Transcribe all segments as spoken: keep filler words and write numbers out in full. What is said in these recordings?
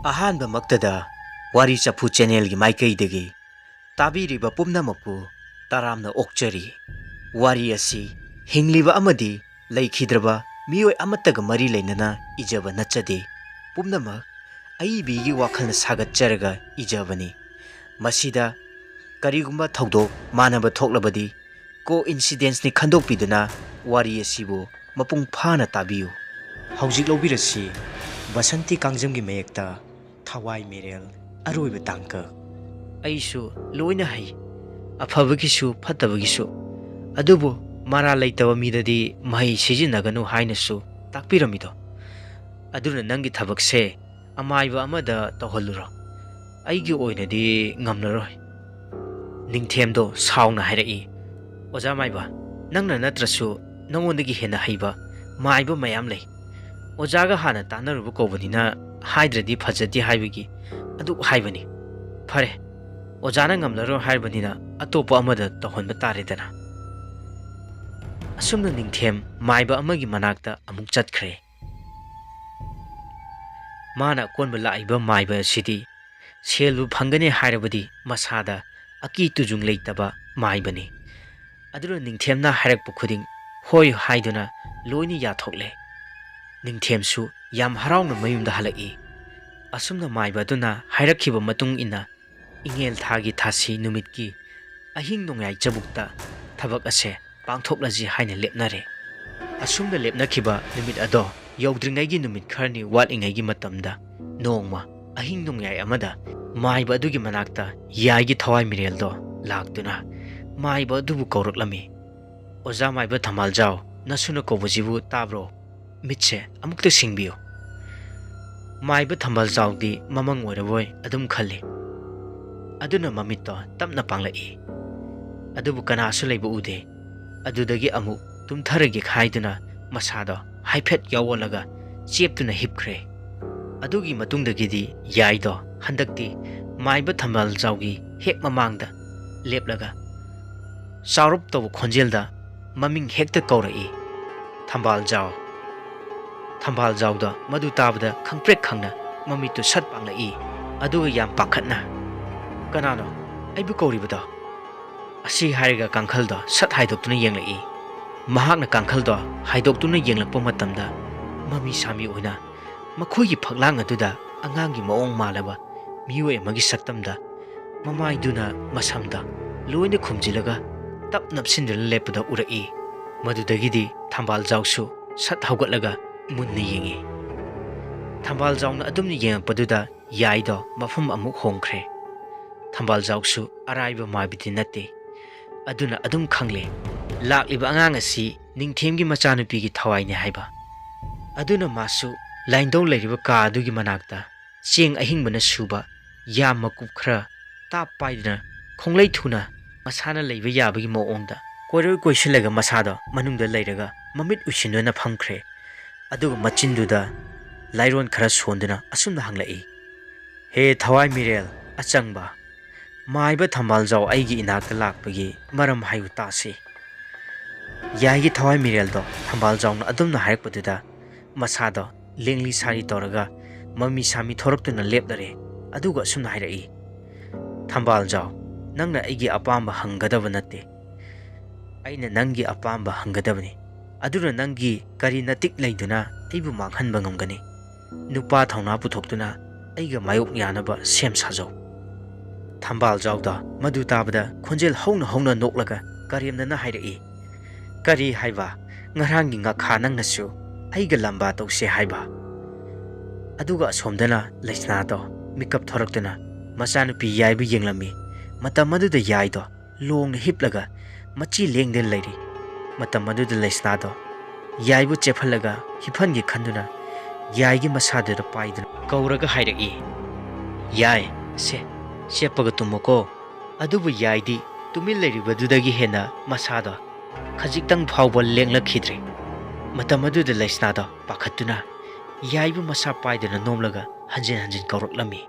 ꯑꯍꯥꯟꯕꯃꯛꯇꯗ ꯋꯥꯔꯤ ꯆꯐꯨ ꯆꯦꯅꯦꯜꯒꯤ ꯃꯥꯏꯀꯩꯗꯒꯤ ꯇꯥꯕꯤꯔꯤꯕ ꯄꯨꯝꯅꯃꯛꯄꯨ ꯇꯔꯥꯝꯅ ꯑꯣꯛꯆꯔꯤ꯫ ꯋꯥꯔꯤ ꯑꯁꯤ ꯍꯤꯡꯂꯤꯕ ꯑꯃꯗꯤ ꯂꯩꯈꯤꯗ꯭ꯔꯕ ꯃꯤꯑꯣꯏ ꯑꯃꯠꯇꯒ ꯃꯔꯤ ꯂꯩꯅꯅ ꯏꯖꯕ ꯅꯠꯆꯗꯦ꯫ ꯄꯨꯝꯅꯃꯛ ꯑꯏꯕꯤꯒꯤ ꯋꯥꯈꯜꯅ ꯁꯥꯒꯠꯆꯔꯒ ꯏꯖꯕꯅꯤ꯫ ꯃꯁꯤꯗ ꯀꯔꯤꯒꯨꯝꯕ ꯊꯧꯗꯣꯛ ꯃꯥꯟꯅꯕ ꯊꯣꯛꯂꯕꯗꯤ, ꯀꯣ ꯏꯟꯁꯤꯗꯦꯟꯁꯅꯤ ꯈꯟꯗꯣꯛꯄꯤꯗꯨꯅ ꯋꯥꯔꯤ ꯑꯁꯤꯕꯨ ꯃꯄꯨꯡ ꯐꯥꯅ ꯇꯥꯕꯤꯌꯨ꯫ ꯍꯧꯖꯤꯛ ꯂꯧꯕꯤꯔꯁꯤ ꯕꯁꯟꯇꯤ ꯀꯥꯡꯖꯝꯒꯤ ꯃꯌꯦꯛꯇ ꯊꯋꯥꯏ ꯃꯤꯔꯦꯜ, ꯑꯔꯣꯏꯕ ꯇꯥꯡꯀꯛ꯫ ꯑꯩꯁꯨ ꯂꯣꯏꯅ ꯍꯩ, ꯑꯐꯕꯒꯤꯁꯨ ꯐꯠꯇꯕꯒꯤꯁꯨ꯫ ꯑꯗꯨꯕꯨ ꯃꯔꯥꯜ ꯂꯩꯇꯕ ꯃꯤꯗꯗꯤ ꯃꯍꯩ ꯁꯤꯖꯤꯟꯅꯒꯅꯨ ꯍꯥꯏꯅꯁꯨ ꯇꯥꯛꯄꯤꯔꯝꯃꯤꯗꯣ꯫ ꯑꯗꯨꯅ ꯅꯪꯒꯤ ꯊꯕꯛꯁꯦ ꯑꯃꯥꯏꯕ ꯑꯃꯗ ꯇꯧꯍꯜꯂꯨꯔꯣ꯫ ꯑꯩꯒꯤ ꯑꯣꯏꯅꯗꯤ ꯉꯝꯂꯔꯣꯏ꯫ ꯅꯤꯡꯊꯦꯝꯗꯣ ꯁꯥꯎꯅ ꯍꯥꯏꯔꯛꯏ, "ꯑꯣꯖꯥ ꯃꯥꯏꯕ, ꯅꯪꯅ ꯅꯠꯇ꯭ꯔꯁꯨ ꯅꯉꯣꯟꯗꯒꯤ ꯍꯦꯟꯅ ꯍꯩꯕ ꯃꯥꯏꯕ ꯃꯌꯥꯝ ꯂꯩ꯫ ꯑꯣꯖꯥꯒ ꯍꯥꯟꯅ ꯇꯥꯟꯅꯔꯨꯕ ꯀꯧꯕꯅꯤꯅ ꯍꯥꯏꯗ꯭ꯔꯗꯤ ꯐꯖꯗꯦ ꯍꯥꯏꯕꯒꯤ ꯑꯗꯨꯛ ꯍꯥꯏꯕꯅꯤ꯫ ꯐꯔꯦ, ꯑꯣꯖꯥꯅ ꯉꯝꯂꯔꯣꯏ ꯍꯥꯏꯔꯕꯅꯤꯅ ꯑꯇꯣꯞꯄ ꯑꯃꯗ ꯇꯧꯍꯟꯕ ꯇꯥꯔꯦꯗꯅ꯫" ꯑꯁꯨꯝꯅ ꯅꯤꯡꯊꯦꯝ ꯃꯥꯏꯕ ꯑꯃꯒꯤ ꯃꯅꯥꯛꯇ ꯑꯃꯨꯛ ꯆꯠꯈ꯭ꯔꯦ꯫ ꯃꯥꯅ ꯑꯀꯣꯟꯕ ꯂꯥꯛꯏꯕ ꯃꯥꯏꯕ ꯑꯁꯤꯗꯤ ꯁꯦꯜꯕꯨ ꯐꯪꯒꯅꯤ ꯍꯥꯏꯔꯕꯗꯤ ꯃꯁꯥꯗ ꯑꯀꯤ ꯇꯨꯖꯨꯡ ꯂꯩꯇꯕ ꯃꯥꯏꯕꯅꯤ꯫ ꯑꯗꯨꯅ ꯅꯤꯡꯊꯦꯝꯅ ꯍꯥꯏꯔꯛꯄ ꯈꯨꯗꯤꯡ ꯍꯣꯏ ꯍꯥꯏꯗꯨꯅ ꯂꯣꯏꯅ ꯌꯥꯊꯣꯛꯂꯦ꯫ ꯅꯤꯡꯊꯦꯝꯁꯨ ꯌꯥꯝ ꯍꯔꯥꯎꯅ ꯃꯌꯨꯝꯗ ꯍꯜꯂꯛꯏ꯫ ꯑꯁꯨꯝꯅ ꯃꯥꯏꯕ ꯑꯗꯨꯅ ꯍꯥꯏꯔꯛꯈꯤꯕ ꯃꯇꯨꯡ ꯏꯟꯅ ꯏꯉꯦꯜ ꯊꯥꯒꯤ ꯊꯥꯁꯤ ꯅꯨꯃꯤꯠꯀꯤ ꯑꯍꯤꯡ ꯅꯣꯡꯌꯥꯏ ꯆꯕꯨꯛꯇ ꯊꯕꯛ ꯑꯁꯦ ꯄꯥꯡꯊꯣꯛꯂꯁꯤ ꯍꯥꯏꯅ ꯂꯦꯞꯅꯔꯦ꯫ ꯑꯁꯨꯝꯅ ꯂꯦꯞꯅꯈꯤꯕ ꯅꯨꯃꯤꯠ ꯑꯗꯣ ꯌꯧꯗ꯭ꯔꯤꯉꯩꯒꯤ ꯅꯨꯃꯤꯠ ꯈꯔꯅꯤ ꯋꯥꯠꯂꯤꯉꯩꯒꯤ ꯃꯇꯝꯗ ꯅꯣꯡꯃ ꯑꯍꯤꯡ ꯅꯣꯡꯌꯥꯏ ꯑꯃꯗ ꯃꯥꯏꯕ ꯑꯗꯨꯒꯤ ꯃꯅꯥꯛꯇ ꯌꯥꯏꯒꯤ ꯊꯋꯥꯏ ꯃꯤꯔꯦꯜꯗꯣ ꯂꯥꯛꯇꯨꯅ ꯃꯥꯏꯕ ꯑꯗꯨꯕꯨ ꯀꯧꯔꯛꯂꯝꯃꯤ꯫ "ꯑꯣꯖꯥ ꯃꯥꯏꯕ ꯊꯝꯕꯥꯜꯖꯥꯎ, ꯅꯁꯨꯅ ꯀꯧꯕꯁꯤꯕꯨ ꯇꯥꯕ꯭ꯔꯣ? ꯃꯤꯠꯁꯦ ꯑꯃꯨꯛꯇ ꯁꯤꯡꯕꯤꯌꯨ꯫" ꯃꯥꯏꯕ ꯊꯝꯕꯥꯜꯖꯥꯎꯗꯤ ꯃꯃꯪ ꯑꯣꯏꯔꯕꯣꯏ ꯑꯗꯨꯝ ꯈꯜꯂꯤ꯫ ꯑꯗꯨꯅ ꯃꯃꯤꯠꯇꯣ ꯇꯞꯅ ꯄꯥꯡꯂꯛꯏ꯫ ꯑꯗꯨꯕꯨ ꯀꯅꯥꯁꯨ ꯂꯩꯕ ꯎꯗꯦ꯫ ꯑꯗꯨꯗꯒꯤ ꯑꯃꯨꯛ ꯇꯨꯝꯊꯔꯒꯦ ꯍꯥꯏꯗꯨꯅ ꯃꯁꯥꯗꯣ ꯍꯥꯏꯐꯦꯠ ꯌꯥꯑꯣꯜꯂꯒ ꯆꯦꯞꯇꯨꯅ ꯍꯤꯞꯈ꯭ꯔꯦ꯫ ꯑꯗꯨꯒꯤ ꯃꯇꯨꯡꯗꯒꯤꯗꯤ ꯌꯥꯏꯗꯣ ꯍꯟꯗꯛꯇꯤ ꯃꯥꯏꯕ ꯊꯝꯕꯥꯜꯖꯥꯎꯒꯤ ꯍꯦꯛ ꯃꯃꯥꯡꯗ ꯂꯦꯞꯂꯒ ꯆꯥꯎꯔꯞ ꯇꯧꯕ ꯈꯣꯟꯖꯦꯜꯗ ꯃꯃꯤꯡ ꯍꯦꯛꯇ ꯀꯧꯔꯛꯏ, "ꯊꯝꯕꯥꯜꯖꯥꯎ!" ꯊꯝꯕꯥꯜꯖꯥꯎꯗ ꯃꯗꯨ ꯇꯥꯕꯗ ꯈꯪꯄ꯭ꯔꯦꯛ ꯈꯪꯅ ꯃꯃꯤꯠꯇꯨ ꯁꯠ ꯄꯥꯡꯂꯛꯏ꯫ ꯑꯗꯨꯒ ꯌꯥꯝ ꯄꯥꯈꯠꯅ, "ꯀꯅꯥꯅꯣ ꯑꯩꯕꯨ ꯀꯧꯔꯤꯕꯗꯣ?" ꯑꯁꯤ ꯍꯥꯏꯔꯒ ꯀꯥꯡꯈꯜꯗꯣ ꯁꯠ ꯍꯥꯏꯗꯣꯛꯇꯨꯅ ꯌꯦꯡꯂꯛꯏ꯫ ꯃꯍꯥꯛꯅ ꯀꯥꯡꯈꯜꯗꯣ ꯍꯥꯏꯗꯣꯛꯇꯨꯅ ꯌꯦꯡꯂꯛꯄ ꯃꯇꯝꯗ, ꯃꯃꯤ ꯁꯥꯃꯤ ꯑꯣꯏꯅ ꯃꯈꯣꯏꯒꯤ ꯐꯛꯂꯥꯡ ꯑꯗꯨꯗ ꯑꯉꯥꯡꯒꯤ ꯃꯑꯣꯡ ꯃꯥꯜꯂꯕ ꯃꯤꯑꯣꯏ ꯑꯃꯒꯤ ꯁꯛꯇꯝꯗ, ꯃꯃꯥꯏꯗꯨꯅ ꯃꯁꯝꯗ ꯂꯣꯏꯅ ꯈꯨꯝꯖꯤꯜꯂꯒ ꯇꯞ ꯅꯞꯁꯤꯟꯗꯨꯅ ꯂꯦꯞꯄꯗ ꯎꯔꯛꯏ꯫ ꯃꯗꯨꯗꯒꯤꯗꯤ ꯊꯝꯕꯥꯜꯖꯥꯎꯁꯨ ꯁꯠ ꯍꯧꯒꯠꯂꯒ ꯃꯨꯟꯅ ꯌꯦꯡꯉꯤ꯫ ꯊꯝꯕꯥꯜꯖꯥꯎꯅ ꯑꯗꯨꯝꯅ ꯌꯦꯡꯉꯛꯄꯗꯨꯗ ꯌꯥꯏꯗꯣ ꯃꯐꯝ ꯑꯃꯨꯛ ꯍꯣꯡꯈ꯭ꯔꯦ꯫ ꯊꯝꯕꯥꯜꯖꯥꯎꯁꯨ ꯑꯔꯥꯏꯕ ꯃꯥꯏꯕꯗꯤ ꯅꯠꯇꯦ꯫ ꯑꯗꯨꯅ ꯑꯗꯨꯝ ꯈꯪꯂꯦ, ꯂꯥꯛꯂꯤꯕ ꯑꯉꯥꯡ ꯑꯁꯤ ꯅꯤꯡꯊꯦꯝꯒꯤ ꯃꯆꯥꯅꯨꯄꯤꯒꯤ ꯊꯋꯥꯏꯅꯤ ꯍꯥꯏꯕ꯫ ꯑꯗꯨꯅ ꯃꯥꯁꯨ ꯂꯥꯏꯟꯗꯧ ꯂꯩꯔꯤꯕ ꯀꯥ ꯑꯗꯨꯒꯤ ꯃꯅꯥꯛꯇ ꯆꯦꯡ ꯑꯍꯤꯡꯕꯅ ꯁꯨꯕ ꯌꯥꯝ ꯃꯀꯨꯞ ꯈꯔ ꯇꯥꯞ ꯄꯥꯏꯗꯨꯅ ꯈꯣꯡꯂꯩ ꯊꯨꯅ ꯃꯁꯥꯅ ꯂꯩꯕ ꯌꯥꯕꯒꯤ ꯃꯑꯣꯡꯗ ꯀꯣꯏꯔꯣꯏ ꯀꯣꯏꯁꯤꯜꯂꯒ ꯃꯁꯥꯗꯣ ꯃꯅꯨꯡꯗ ꯂꯩꯔꯒ ꯃꯃꯤꯠ ꯎꯏꯁꯤꯟꯗꯨꯅ ꯐꯝꯈ꯭ꯔꯦ꯫ ꯑꯗꯨꯒ ꯃꯆꯤꯟꯗꯨꯗ ꯂꯥꯏꯔꯣꯟ ꯈꯔ ꯁꯣꯟꯗꯨꯅ ꯑꯁꯨꯝꯅ ꯍꯪꯂꯛꯏ, "ꯍꯦ ꯊꯋꯥꯏ ꯃꯤꯔꯦꯜ ꯑꯆꯪꯕ, ꯃꯥꯏꯕ ꯊꯝꯕꯥꯜꯖꯥꯎ ꯑꯩꯒꯤ ꯏꯅꯥꯛꯇ ꯂꯥꯛꯄꯒꯤ ꯃꯔꯝ ꯍꯥꯏꯌꯨ ꯇꯥꯁꯤ꯫" ꯌꯥꯏꯒꯤ ꯊꯋꯥꯏ ꯃꯤꯔꯦꯜꯗꯣ ꯊꯝꯕꯥꯜꯖꯥꯎꯅ ꯑꯗꯨꯝꯅ ꯍꯥꯏꯔꯛꯄꯗꯨꯗ ꯃꯁꯥꯗꯣ ꯂꯦꯡꯂꯤ ꯁꯥꯔꯤ ꯇꯧꯔꯒ ꯃꯃꯤ ꯁꯥꯃꯤ ꯊꯣꯔꯛꯇꯨꯅ ꯂꯦꯞꯂꯔꯦ꯫ ꯑꯗꯨꯒ ꯑꯁꯨꯝꯅ ꯍꯥꯏꯔꯛꯏ, "ꯊꯝꯕꯥꯜꯖꯥꯎ, ꯅꯪꯅ ꯑꯩꯒꯤ ꯑꯄꯥꯝꯕ ꯍꯪꯒꯗꯕ ꯅꯠꯇꯦ꯫ ꯑꯩꯅ ꯅꯪꯒꯤ ꯑꯄꯥꯝꯕ ꯍꯪꯒꯗꯕꯅꯤ꯫ ꯑꯗꯨꯅ ꯅꯪꯒꯤ ꯀꯔꯤ ꯅꯇꯤꯛ ꯂꯩꯗꯨꯅ ꯑꯩꯕꯨ ꯃꯥꯡꯍꯟꯕ ꯉꯝꯒꯅꯤ? ꯅꯨꯄꯥ ꯊꯧꯅꯥ ꯄꯨꯊꯣꯛꯇꯨꯅ ꯑꯩꯒ ꯃꯥꯌꯣꯛ ꯌꯥꯅꯕ ꯁꯦꯝ ꯁꯥꯖꯧ꯫" ꯊꯝꯕꯥꯜꯖꯥꯎꯗ ꯃꯗꯨ ꯇꯥꯕꯗ ꯈꯣꯟꯖꯦꯜ ꯍꯧꯅ ꯍꯧꯅ ꯅꯣꯛꯂꯒ ꯀꯔꯦꯝꯅꯅ ꯍꯥꯏꯔꯛꯏ, "ꯀꯔꯤ ꯍꯥꯏꯕ? ꯉꯔꯥꯡꯒꯤ ꯉꯥꯈꯥ ꯅꯪꯅꯁꯨ ꯑꯩꯒ ꯂꯝꯕꯥ ꯇꯧꯁꯦ ꯍꯥꯏꯕ?" ꯑꯗꯨꯒ ꯑꯁꯣꯝꯗꯅ ꯂꯩꯁꯅꯥꯗꯣ ꯃꯤꯀꯞ ꯊꯣꯔꯛꯇꯨꯅ ꯃꯆꯥꯅꯨꯄꯤ ꯌꯥꯏꯕꯨ ꯌꯦꯡꯂꯝꯃꯤ꯫ ꯃꯇꯝ ꯑꯗꯨꯗ ꯌꯥꯏꯗꯣ ꯂꯣꯡꯅ ꯍꯤꯞꯂꯒ ꯃꯆꯤ ꯂꯦꯡꯗꯅ ꯂꯩꯔꯤ꯫ ꯃꯇꯝ ꯑꯗꯨꯗ ꯂꯩꯁꯅꯥꯗꯣ ꯌꯥꯏꯕꯨ ꯆꯦꯞꯍꯜꯂꯒ ꯍꯤꯞꯍꯟꯒꯦ ꯈꯟꯗꯨꯅ ꯌꯥꯏꯒꯤ ꯃꯁꯥꯗꯨꯗ ꯄꯥꯏꯗꯨꯅ ꯀꯧꯔꯒ ꯍꯥꯏꯔꯛꯏ, "ꯌꯥꯏ, ꯁꯦ, ꯆꯦꯞꯄꯒ ꯇꯨꯝꯃꯨꯀꯣ꯫" ꯑꯗꯨꯕꯨ ꯌꯥꯏꯗꯤ ꯇꯨꯃꯤꯟ ꯂꯩꯔꯤꯕꯗꯨꯗꯒꯤ ꯍꯦꯟꯅ ꯃꯁꯥꯗꯣ ꯈꯖꯤꯛꯇꯪ ꯐꯥꯎꯕ ꯂꯦꯡꯂꯛꯈꯤꯗ꯭ꯔꯦ꯫ ꯃꯇꯝ ꯑꯗꯨꯗ ꯂꯩꯁꯅꯥꯗꯣ ꯄꯥꯈꯠꯇꯨꯅ ꯌꯥꯏꯕꯨ ꯃꯁꯥ ꯄꯥꯏꯗꯨꯅ ꯅꯣꯝꯂꯒ ꯍꯟꯖꯤꯟ ꯍꯟꯖꯤꯟ ꯀꯧꯔꯛꯂꯝꯃꯤ꯫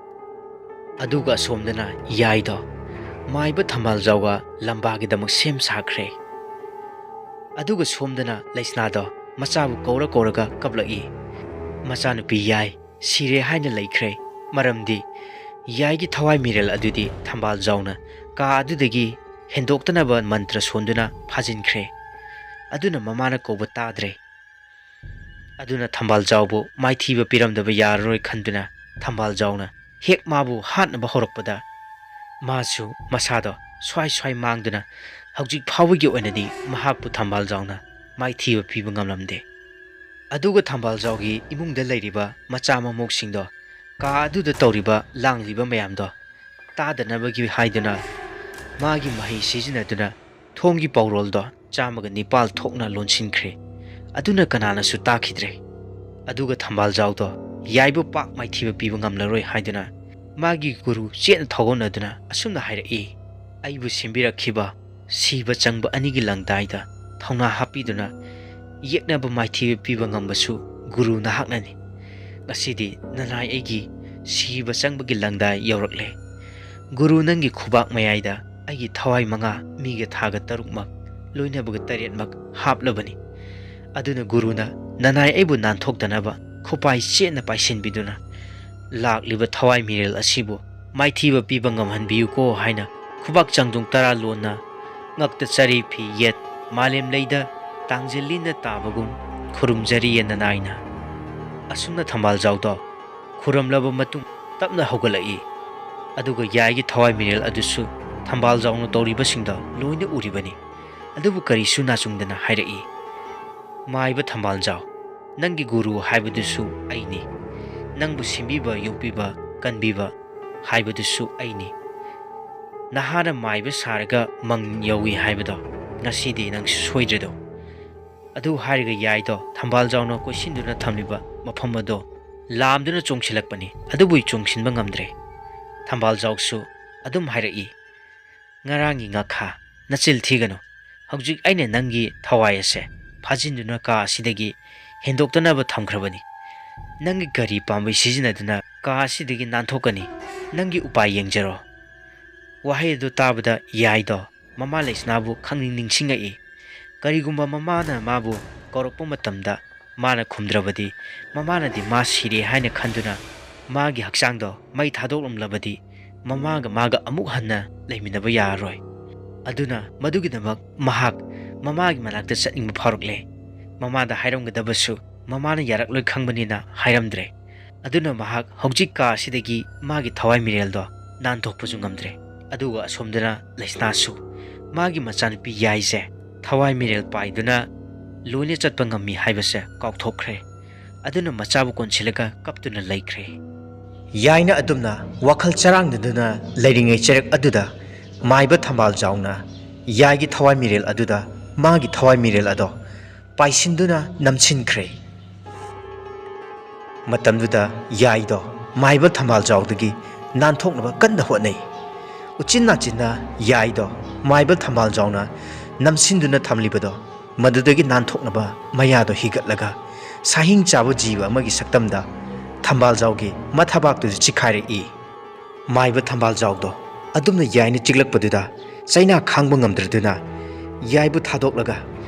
ꯑꯗꯨꯒ ꯑꯁꯣꯝꯗꯅ ꯌꯥꯏꯗꯣ ꯃꯥꯏꯕ ꯊꯝꯕꯥꯜꯖꯥꯎꯒ ꯂꯝꯕꯥꯒꯤꯗꯃꯛ ꯁꯦꯝ ꯁꯥꯈ꯭ꯔꯦ꯫ ꯑꯗꯨꯒ ꯁꯣꯝꯗꯅ ꯂꯩꯁꯅꯥꯗꯣ ꯃꯆꯥꯕꯨ ꯀꯧꯔ ꯀꯧꯔꯒ ꯀꯞꯂꯛꯏ꯫ ꯃꯆꯥꯅꯨꯄꯤ ꯌꯥꯏ, ꯁꯤꯔꯦ ꯍꯥꯏꯅ ꯂꯩꯈ꯭ꯔꯦ꯫ ꯃꯔꯝꯗꯤ ꯌꯥꯏꯒꯤ ꯊꯋꯥꯏ ꯃꯤꯔꯦꯜ ꯑꯗꯨꯗꯤ ꯊꯝꯕꯥꯜꯖꯥꯎꯅ ꯀꯥ ꯑꯗꯨꯗꯒꯤ ꯍꯦꯟꯗꯣꯛꯇꯅꯕ ꯃꯟꯇ꯭ꯔ ꯁꯣꯟꯗꯨꯅ ꯐꯥꯖꯤꯟꯈ꯭ꯔꯦ꯫ ꯑꯗꯨꯅ ꯃꯃꯥꯅ ꯀꯧꯕ ꯇꯥꯗ꯭ꯔꯦ꯫ ꯑꯗꯨꯅ ꯊꯝꯕꯥꯜꯖꯥꯎꯕꯨ ꯃꯥꯏꯊꯤꯕ ꯄꯤꯔꯝꯗꯕ ꯌꯥꯔꯔꯣꯏ ꯈꯟꯗꯨꯅ ꯊꯝꯕꯥꯜꯖꯥꯎꯅ ꯍꯦꯛ ꯃꯥꯕꯨ ꯍꯥꯠꯅꯕ ꯍꯧꯔꯛꯄꯗ ꯃꯥꯁꯨ ꯃꯁꯥꯗꯣ ꯁ꯭ꯋꯥꯏ ꯁ꯭ꯋꯥꯏ ꯃꯥꯡꯗꯨꯅ ꯍꯧꯖꯤꯛ ꯐꯥꯎꯕꯒꯤ ꯑꯣꯏꯅꯗꯤ ꯃꯍꯥꯛꯄꯨ ꯊꯝꯕꯥꯜꯖꯥꯎꯅ ꯃꯥꯏꯊꯤꯕ ꯄꯤꯕ ꯉꯝꯂꯝꯗꯦ꯫ ꯑꯗꯨꯒ ꯊꯝꯕꯥꯜꯖꯥꯎꯒꯤ ꯏꯃꯨꯡꯗ ꯂꯩꯔꯤꯕ ꯃꯆꯥ ꯃꯃꯧꯁꯤꯡꯗꯣ ꯀꯥ ꯑꯗꯨꯗ ꯇꯧꯔꯤꯕ ꯂꯥꯡꯂꯤꯕ ꯃꯌꯥꯝꯗꯣ ꯇꯥꯗꯅꯕꯒꯤ ꯍꯥꯏꯗꯨꯅ ꯃꯥꯒꯤ ꯃꯍꯩ ꯁꯤꯖꯤꯟꯅꯗꯨꯅ ꯊꯣꯡꯒꯤ ꯄꯧꯔꯣꯜꯗꯣ ꯆꯥꯝꯃꯒ ꯅꯤꯄꯥꯜ ꯊꯣꯛꯅ ꯂꯣꯟꯁꯤꯟꯈ꯭ꯔꯦ꯫ ꯑꯗꯨꯅ ꯀꯅꯥꯅꯁꯨ ꯇꯥꯈꯤꯗ꯭ꯔꯦ꯫ ꯑꯗꯨꯒ ꯊꯝꯕꯥꯜꯖꯥꯎꯗꯣ ꯌꯥꯏꯕ ꯄꯥꯛ ꯃꯥꯏꯊꯤꯕ ꯄꯤꯕ ꯉꯝꯂꯔꯣꯏ ꯍꯥꯏꯗꯨꯅ ꯃꯥꯒꯤ ꯒꯨꯔꯨ ꯆꯦꯠꯅ ꯊꯧꯒꯣꯟꯅꯗꯨꯅ ꯑꯁꯨꯝꯅ ꯍꯥꯏꯔꯛꯏ, "ꯑꯩꯕꯨ ꯁꯦꯝꯕꯤꯔꯛꯈꯤꯕ ꯁꯤꯕ ꯆꯪꯕ ꯑꯅꯤꯒꯤ ꯂꯪꯗꯥꯏꯗ ꯊꯧꯅꯥ ꯍꯥꯞꯄꯤꯗꯨꯅ ꯌꯦꯛꯅꯕ ꯃꯥꯏꯊꯤꯕ ꯄꯤꯕ ꯉꯝꯕꯁꯨ ꯒꯨꯔꯨ ꯅꯍꯥꯛꯅꯅꯤ꯫ ꯉꯁꯤꯗꯤ ꯅꯅꯥꯏ ꯑꯩꯒꯤ ꯁꯤꯕ ꯆꯪꯕꯒꯤ ꯂꯪꯗꯥꯏ ꯌꯧꯔꯛꯂꯦ꯫ ꯒꯨꯔꯨ ꯅꯪꯒꯤ ꯈꯨꯕꯥꯛ ꯃꯌꯥꯏꯗ ꯑꯩꯒꯤ ꯊꯋꯥꯏ ꯃꯉꯥ ꯃꯤꯒ ꯊꯥꯒ ꯇꯔꯨꯛꯃꯛ ꯂꯣꯏꯅꯕꯒ ꯇꯔꯦꯠꯃꯛ ꯍꯥꯞꯂꯕꯅꯤ꯫ ꯑꯗꯨꯅ ꯒꯨꯔꯨꯅ ꯅꯅꯥꯏ ꯑꯩꯕꯨ ꯅꯥꯟꯊꯣꯛꯇꯅꯕ ꯈꯨꯄꯥꯏ ꯆꯦꯠꯅ ꯄꯥꯏꯁꯤꯟꯕꯤꯗꯨꯅ ꯂꯥꯛꯂꯤꯕ ꯊꯋꯥꯏ ꯃꯤꯔꯦꯜ ꯑꯁꯤꯕꯨ ꯃꯥꯏꯊꯤꯕ ꯄꯤꯕ ꯉꯝꯍꯟꯕꯤꯌꯨꯀꯣ" ꯍꯥꯏꯅ ꯈꯨꯕꯥꯛ ꯆꯥꯡꯗꯣꯡ ꯇꯔꯥ ꯂꯣꯟꯅ ꯉꯛꯇ ꯆꯔꯤ ꯐꯤ ꯌꯦꯠ ꯃꯥꯂꯦꯝ ꯂꯩꯗ ꯇꯥꯡꯖꯤꯜꯂꯤꯅ ꯇꯥꯕꯒꯨꯝ ꯈꯨꯔꯨꯝꯖꯔꯤꯌꯦ ꯅꯅꯥꯏꯅ꯫ ꯑꯁꯨꯝꯅ ꯊꯝꯕꯥꯜꯖꯥꯎꯗꯣ ꯈꯨꯔꯝꯂꯕ ꯃꯇꯨꯡ ꯇꯞꯅ ꯍꯧꯒꯠꯂꯛꯏ꯫ ꯑꯗꯨꯒ ꯌꯥꯏꯒꯤ ꯊꯋꯥꯏ ꯃꯤꯔꯦꯜ ꯑꯗꯨꯁꯨ ꯊꯝꯕꯥꯜꯖꯥꯎꯅ ꯇꯧꯔꯤꯕꯁꯤꯡꯗꯣ ꯂꯣꯏꯅ ꯎꯔꯤꯕꯅꯤ꯫ ꯑꯗꯨꯕꯨ ꯀꯔꯤꯁꯨ ꯅꯥꯆꯨꯡꯗꯅ ꯍꯥꯏꯔꯛꯏ, "ꯃꯥꯏꯕ ꯊꯝꯕꯥꯜꯖꯥꯎ, ꯅꯪꯒꯤ ꯒꯨꯔꯨ ꯍꯥꯏꯕꯗꯨꯁꯨ ꯑꯩꯅꯤ꯫ ꯅꯪꯕꯨ ꯁꯦꯝꯕꯤꯕ, ꯌꯣꯛꯄꯤꯕ, ꯀꯟꯕꯤꯕ ꯍꯥꯏꯕꯗꯨꯁꯨ ꯑꯩꯅꯤ꯫ ꯅꯍꯥꯅ ꯃꯥꯏꯕ ꯁꯥꯔꯒ ꯃꯪ ꯌꯧꯏ ꯍꯥꯏꯕꯗꯣ ꯉꯁꯤꯗꯤ ꯅꯪꯁꯨ ꯁꯣꯏꯗ꯭ꯔꯦꯗꯣ"꯫ ꯑꯗꯨ ꯍꯥꯏꯔꯒ ꯌꯥꯏꯗꯣ ꯊꯝꯕꯥꯜꯖꯥꯎꯅ ꯀꯣꯏꯁꯤꯟꯗꯨꯅ ꯊꯝꯂꯤꯕ ꯃꯐꯝ ꯑꯗꯣ ꯂꯥꯝꯗꯨꯅ ꯆꯣꯡꯁꯤꯜꯂꯛꯄꯅꯤ꯫ ꯑꯗꯨꯕꯨ ꯆꯣꯡꯁꯤꯟꯕ ꯉꯝꯗ꯭ꯔꯦ꯫ ꯊꯝꯕꯥꯜꯖꯥꯎꯁꯨ ꯑꯗꯨꯝ ꯍꯥꯏꯔꯛꯏ, "ꯉꯔꯥꯡꯒꯤ ꯉꯥꯈꯥ, ꯅꯆꯤꯜ ꯊꯤꯒꯅꯨ꯫ ꯍꯧꯖꯤꯛ ꯑꯩꯅ ꯅꯪꯒꯤ ꯊꯋꯥꯏ ꯑꯁꯦ ꯐꯥꯖꯤꯟꯗꯨꯅ ꯀꯥ ꯑꯁꯤꯗꯒꯤ ꯍꯦꯟꯗꯣꯛꯇꯅꯕ ꯊꯝꯈ꯭ꯔꯕꯅꯤ꯫ ꯅꯪꯒꯤ ꯒꯥꯔꯤ ꯄꯥꯝꯕꯩ ꯁꯤꯖꯤꯟꯅꯗꯨꯅ ꯀꯥ ꯑꯁꯤꯗꯒꯤ ꯅꯥꯟꯊꯣꯛꯀꯅꯤ꯫ ꯅꯪꯒꯤ ꯎꯄꯥꯏ ꯌꯦꯡꯖꯔꯣ"꯫ ꯋꯥꯍꯩ ꯑꯗꯨ ꯇꯥꯕꯗ ꯌꯥꯏꯗꯣ ꯃꯃꯥ ꯂꯩꯁꯅꯥꯕꯨ ꯈꯪꯅꯤꯡ ꯅꯤꯡꯁꯤꯡꯉꯛꯏ꯫ ꯀꯔꯤꯒꯨꯝꯕ ꯃꯃꯥꯅ ꯃꯥꯕꯨ ꯀꯧꯔꯛꯄ ꯃꯇꯝꯗ ꯃꯥꯅ ꯈꯨꯝꯗ꯭ꯔꯕꯗꯤ, ꯃꯃꯥꯅꯗꯤ ꯃꯥ ꯁꯤꯔꯦ ꯍꯥꯏꯅ ꯈꯟꯗꯨꯅ ꯃꯥꯒꯤ ꯍꯛꯆꯥꯡꯗꯣ ꯃꯩ ꯊꯥꯗꯣꯛꯂꯝꯂꯕꯗꯤ, ꯃꯃꯥꯒ ꯃꯥꯒ ꯑꯃꯨꯛ ꯍꯟꯅ ꯂꯩꯃꯤꯟꯅꯕ ꯌꯥꯔꯔꯣꯏ꯫ ꯑꯗꯨꯅ ꯃꯗꯨꯒꯤꯗꯃꯛ ꯃꯍꯥꯛ ꯃꯃꯥꯒꯤ ꯃꯅꯥꯛꯇ ꯆꯠꯅꯤꯡꯕ ꯐꯥꯎꯔꯛꯂꯦ꯫ ꯃꯃꯥꯗ ꯍꯥꯏꯔꯝꯒꯗꯕꯁꯨ ꯃꯃꯥꯅ ꯌꯥꯔꯛꯂꯣꯏ ꯈꯪꯕꯅꯤꯅ ꯍꯥꯏꯔꯝꯗ꯭ꯔꯦ꯫ ꯑꯗꯨꯅ ꯃꯍꯥꯛ ꯍꯧꯖꯤꯛ ꯀꯥ ꯑꯁꯤꯗꯒꯤ ꯃꯥꯒꯤ ꯊꯋꯥꯏ ꯃꯤꯔꯦꯜꯗꯣ ꯅꯥꯟꯊꯣꯛꯄꯁꯨ ꯉꯝꯗ꯭ꯔꯦ꯫ ꯑꯗꯨꯒ ꯑꯁꯣꯝꯗꯅ ꯂꯩꯁꯅꯥꯁꯨ ꯃꯥꯒꯤ ꯃꯆꯥꯅꯨꯄꯤ ꯌꯥꯏꯁꯦ ꯊꯋꯥꯏ ꯃꯤꯔꯦꯜ ꯄꯥꯏꯗꯨꯅ ꯂꯣꯏꯅ ꯆꯠꯄ ꯉꯝꯃꯤ ꯍꯥꯏꯕꯁꯦ ꯀꯥꯎꯊꯣꯛꯈ꯭ꯔꯦ꯫ ꯑꯗꯨꯅ ꯃꯆꯥꯕꯨ ꯀꯣꯟꯁꯤꯜꯂꯒ ꯀꯞꯇꯨꯅ ꯂꯩꯈ꯭ꯔꯦ꯫ ꯌꯥꯏꯅ ꯑꯗꯨꯝꯅ ꯋꯥꯈꯜ ꯆꯔꯥꯡꯅꯗꯨꯅ ꯂꯩꯔꯤꯉꯩ ꯆꯩꯔꯛ ꯑꯗꯨꯗ ꯃꯥꯏꯕ ꯊꯝꯕꯥꯜ ꯖꯥꯎꯅ ꯌꯥꯏꯒꯤ ꯊꯋꯥꯏ ꯃꯤꯔꯦꯜ ꯑꯗꯨꯗ ꯃꯥꯒꯤ ꯊꯋꯥꯏ ꯃꯤꯔꯦꯜ ꯑꯗꯣ ꯄꯥꯏꯁꯤꯟꯗꯨꯅ ꯅꯝꯁꯤꯟꯈ꯭ꯔꯦ꯫ ꯃꯇꯝꯗꯨꯗ ꯌꯥꯏꯗꯣ ꯃꯥꯏꯕ ꯊꯝꯕꯥꯜ ꯖꯥꯎꯗꯒꯤ ꯅꯥꯟꯊꯣꯛꯅꯕ ꯀꯟꯅ ꯍꯣꯠꯅꯩ꯫ ꯎꯆꯤꯟ ꯅꯥꯆꯤꯟꯅ ꯌꯥꯏꯗꯣ ꯃꯥꯏꯕ ꯊꯝꯕꯥꯜ ꯖꯥꯎꯅ ꯅꯝꯁꯤꯟꯗꯨꯅ ꯊꯝꯂꯤꯕꯗꯣ ꯃꯗꯨꯗꯒꯤ ꯅꯥꯟꯊꯣꯛꯅꯕ ꯃꯌꯥꯗꯣ ꯍꯤꯒꯠꯂꯒ ꯁꯥꯍꯤꯡ ꯆꯥꯕ ꯖꯤꯕ ꯑꯃꯒꯤ ꯁꯛꯇꯝꯗ ꯊꯝꯕꯥꯜ ꯖꯥꯎꯒꯤ ꯃꯊꯕꯥꯛꯇꯨꯗ ꯆꯤꯈꯥꯏꯔꯛꯏ꯫ ꯃꯥꯏꯕ ꯊꯝꯕꯥꯜ ꯖꯥꯎꯗꯣ ꯑꯗꯨꯝꯅ ꯌꯥꯏꯅ ꯆꯤꯛꯂꯛꯄꯗꯨꯗ ꯆꯩꯅꯥ ꯈꯥꯡꯕ ꯉꯝꯗ꯭ꯔꯗꯨꯅ ꯌꯥꯏꯕꯨ ꯊꯥꯗꯣꯛꯂꯒ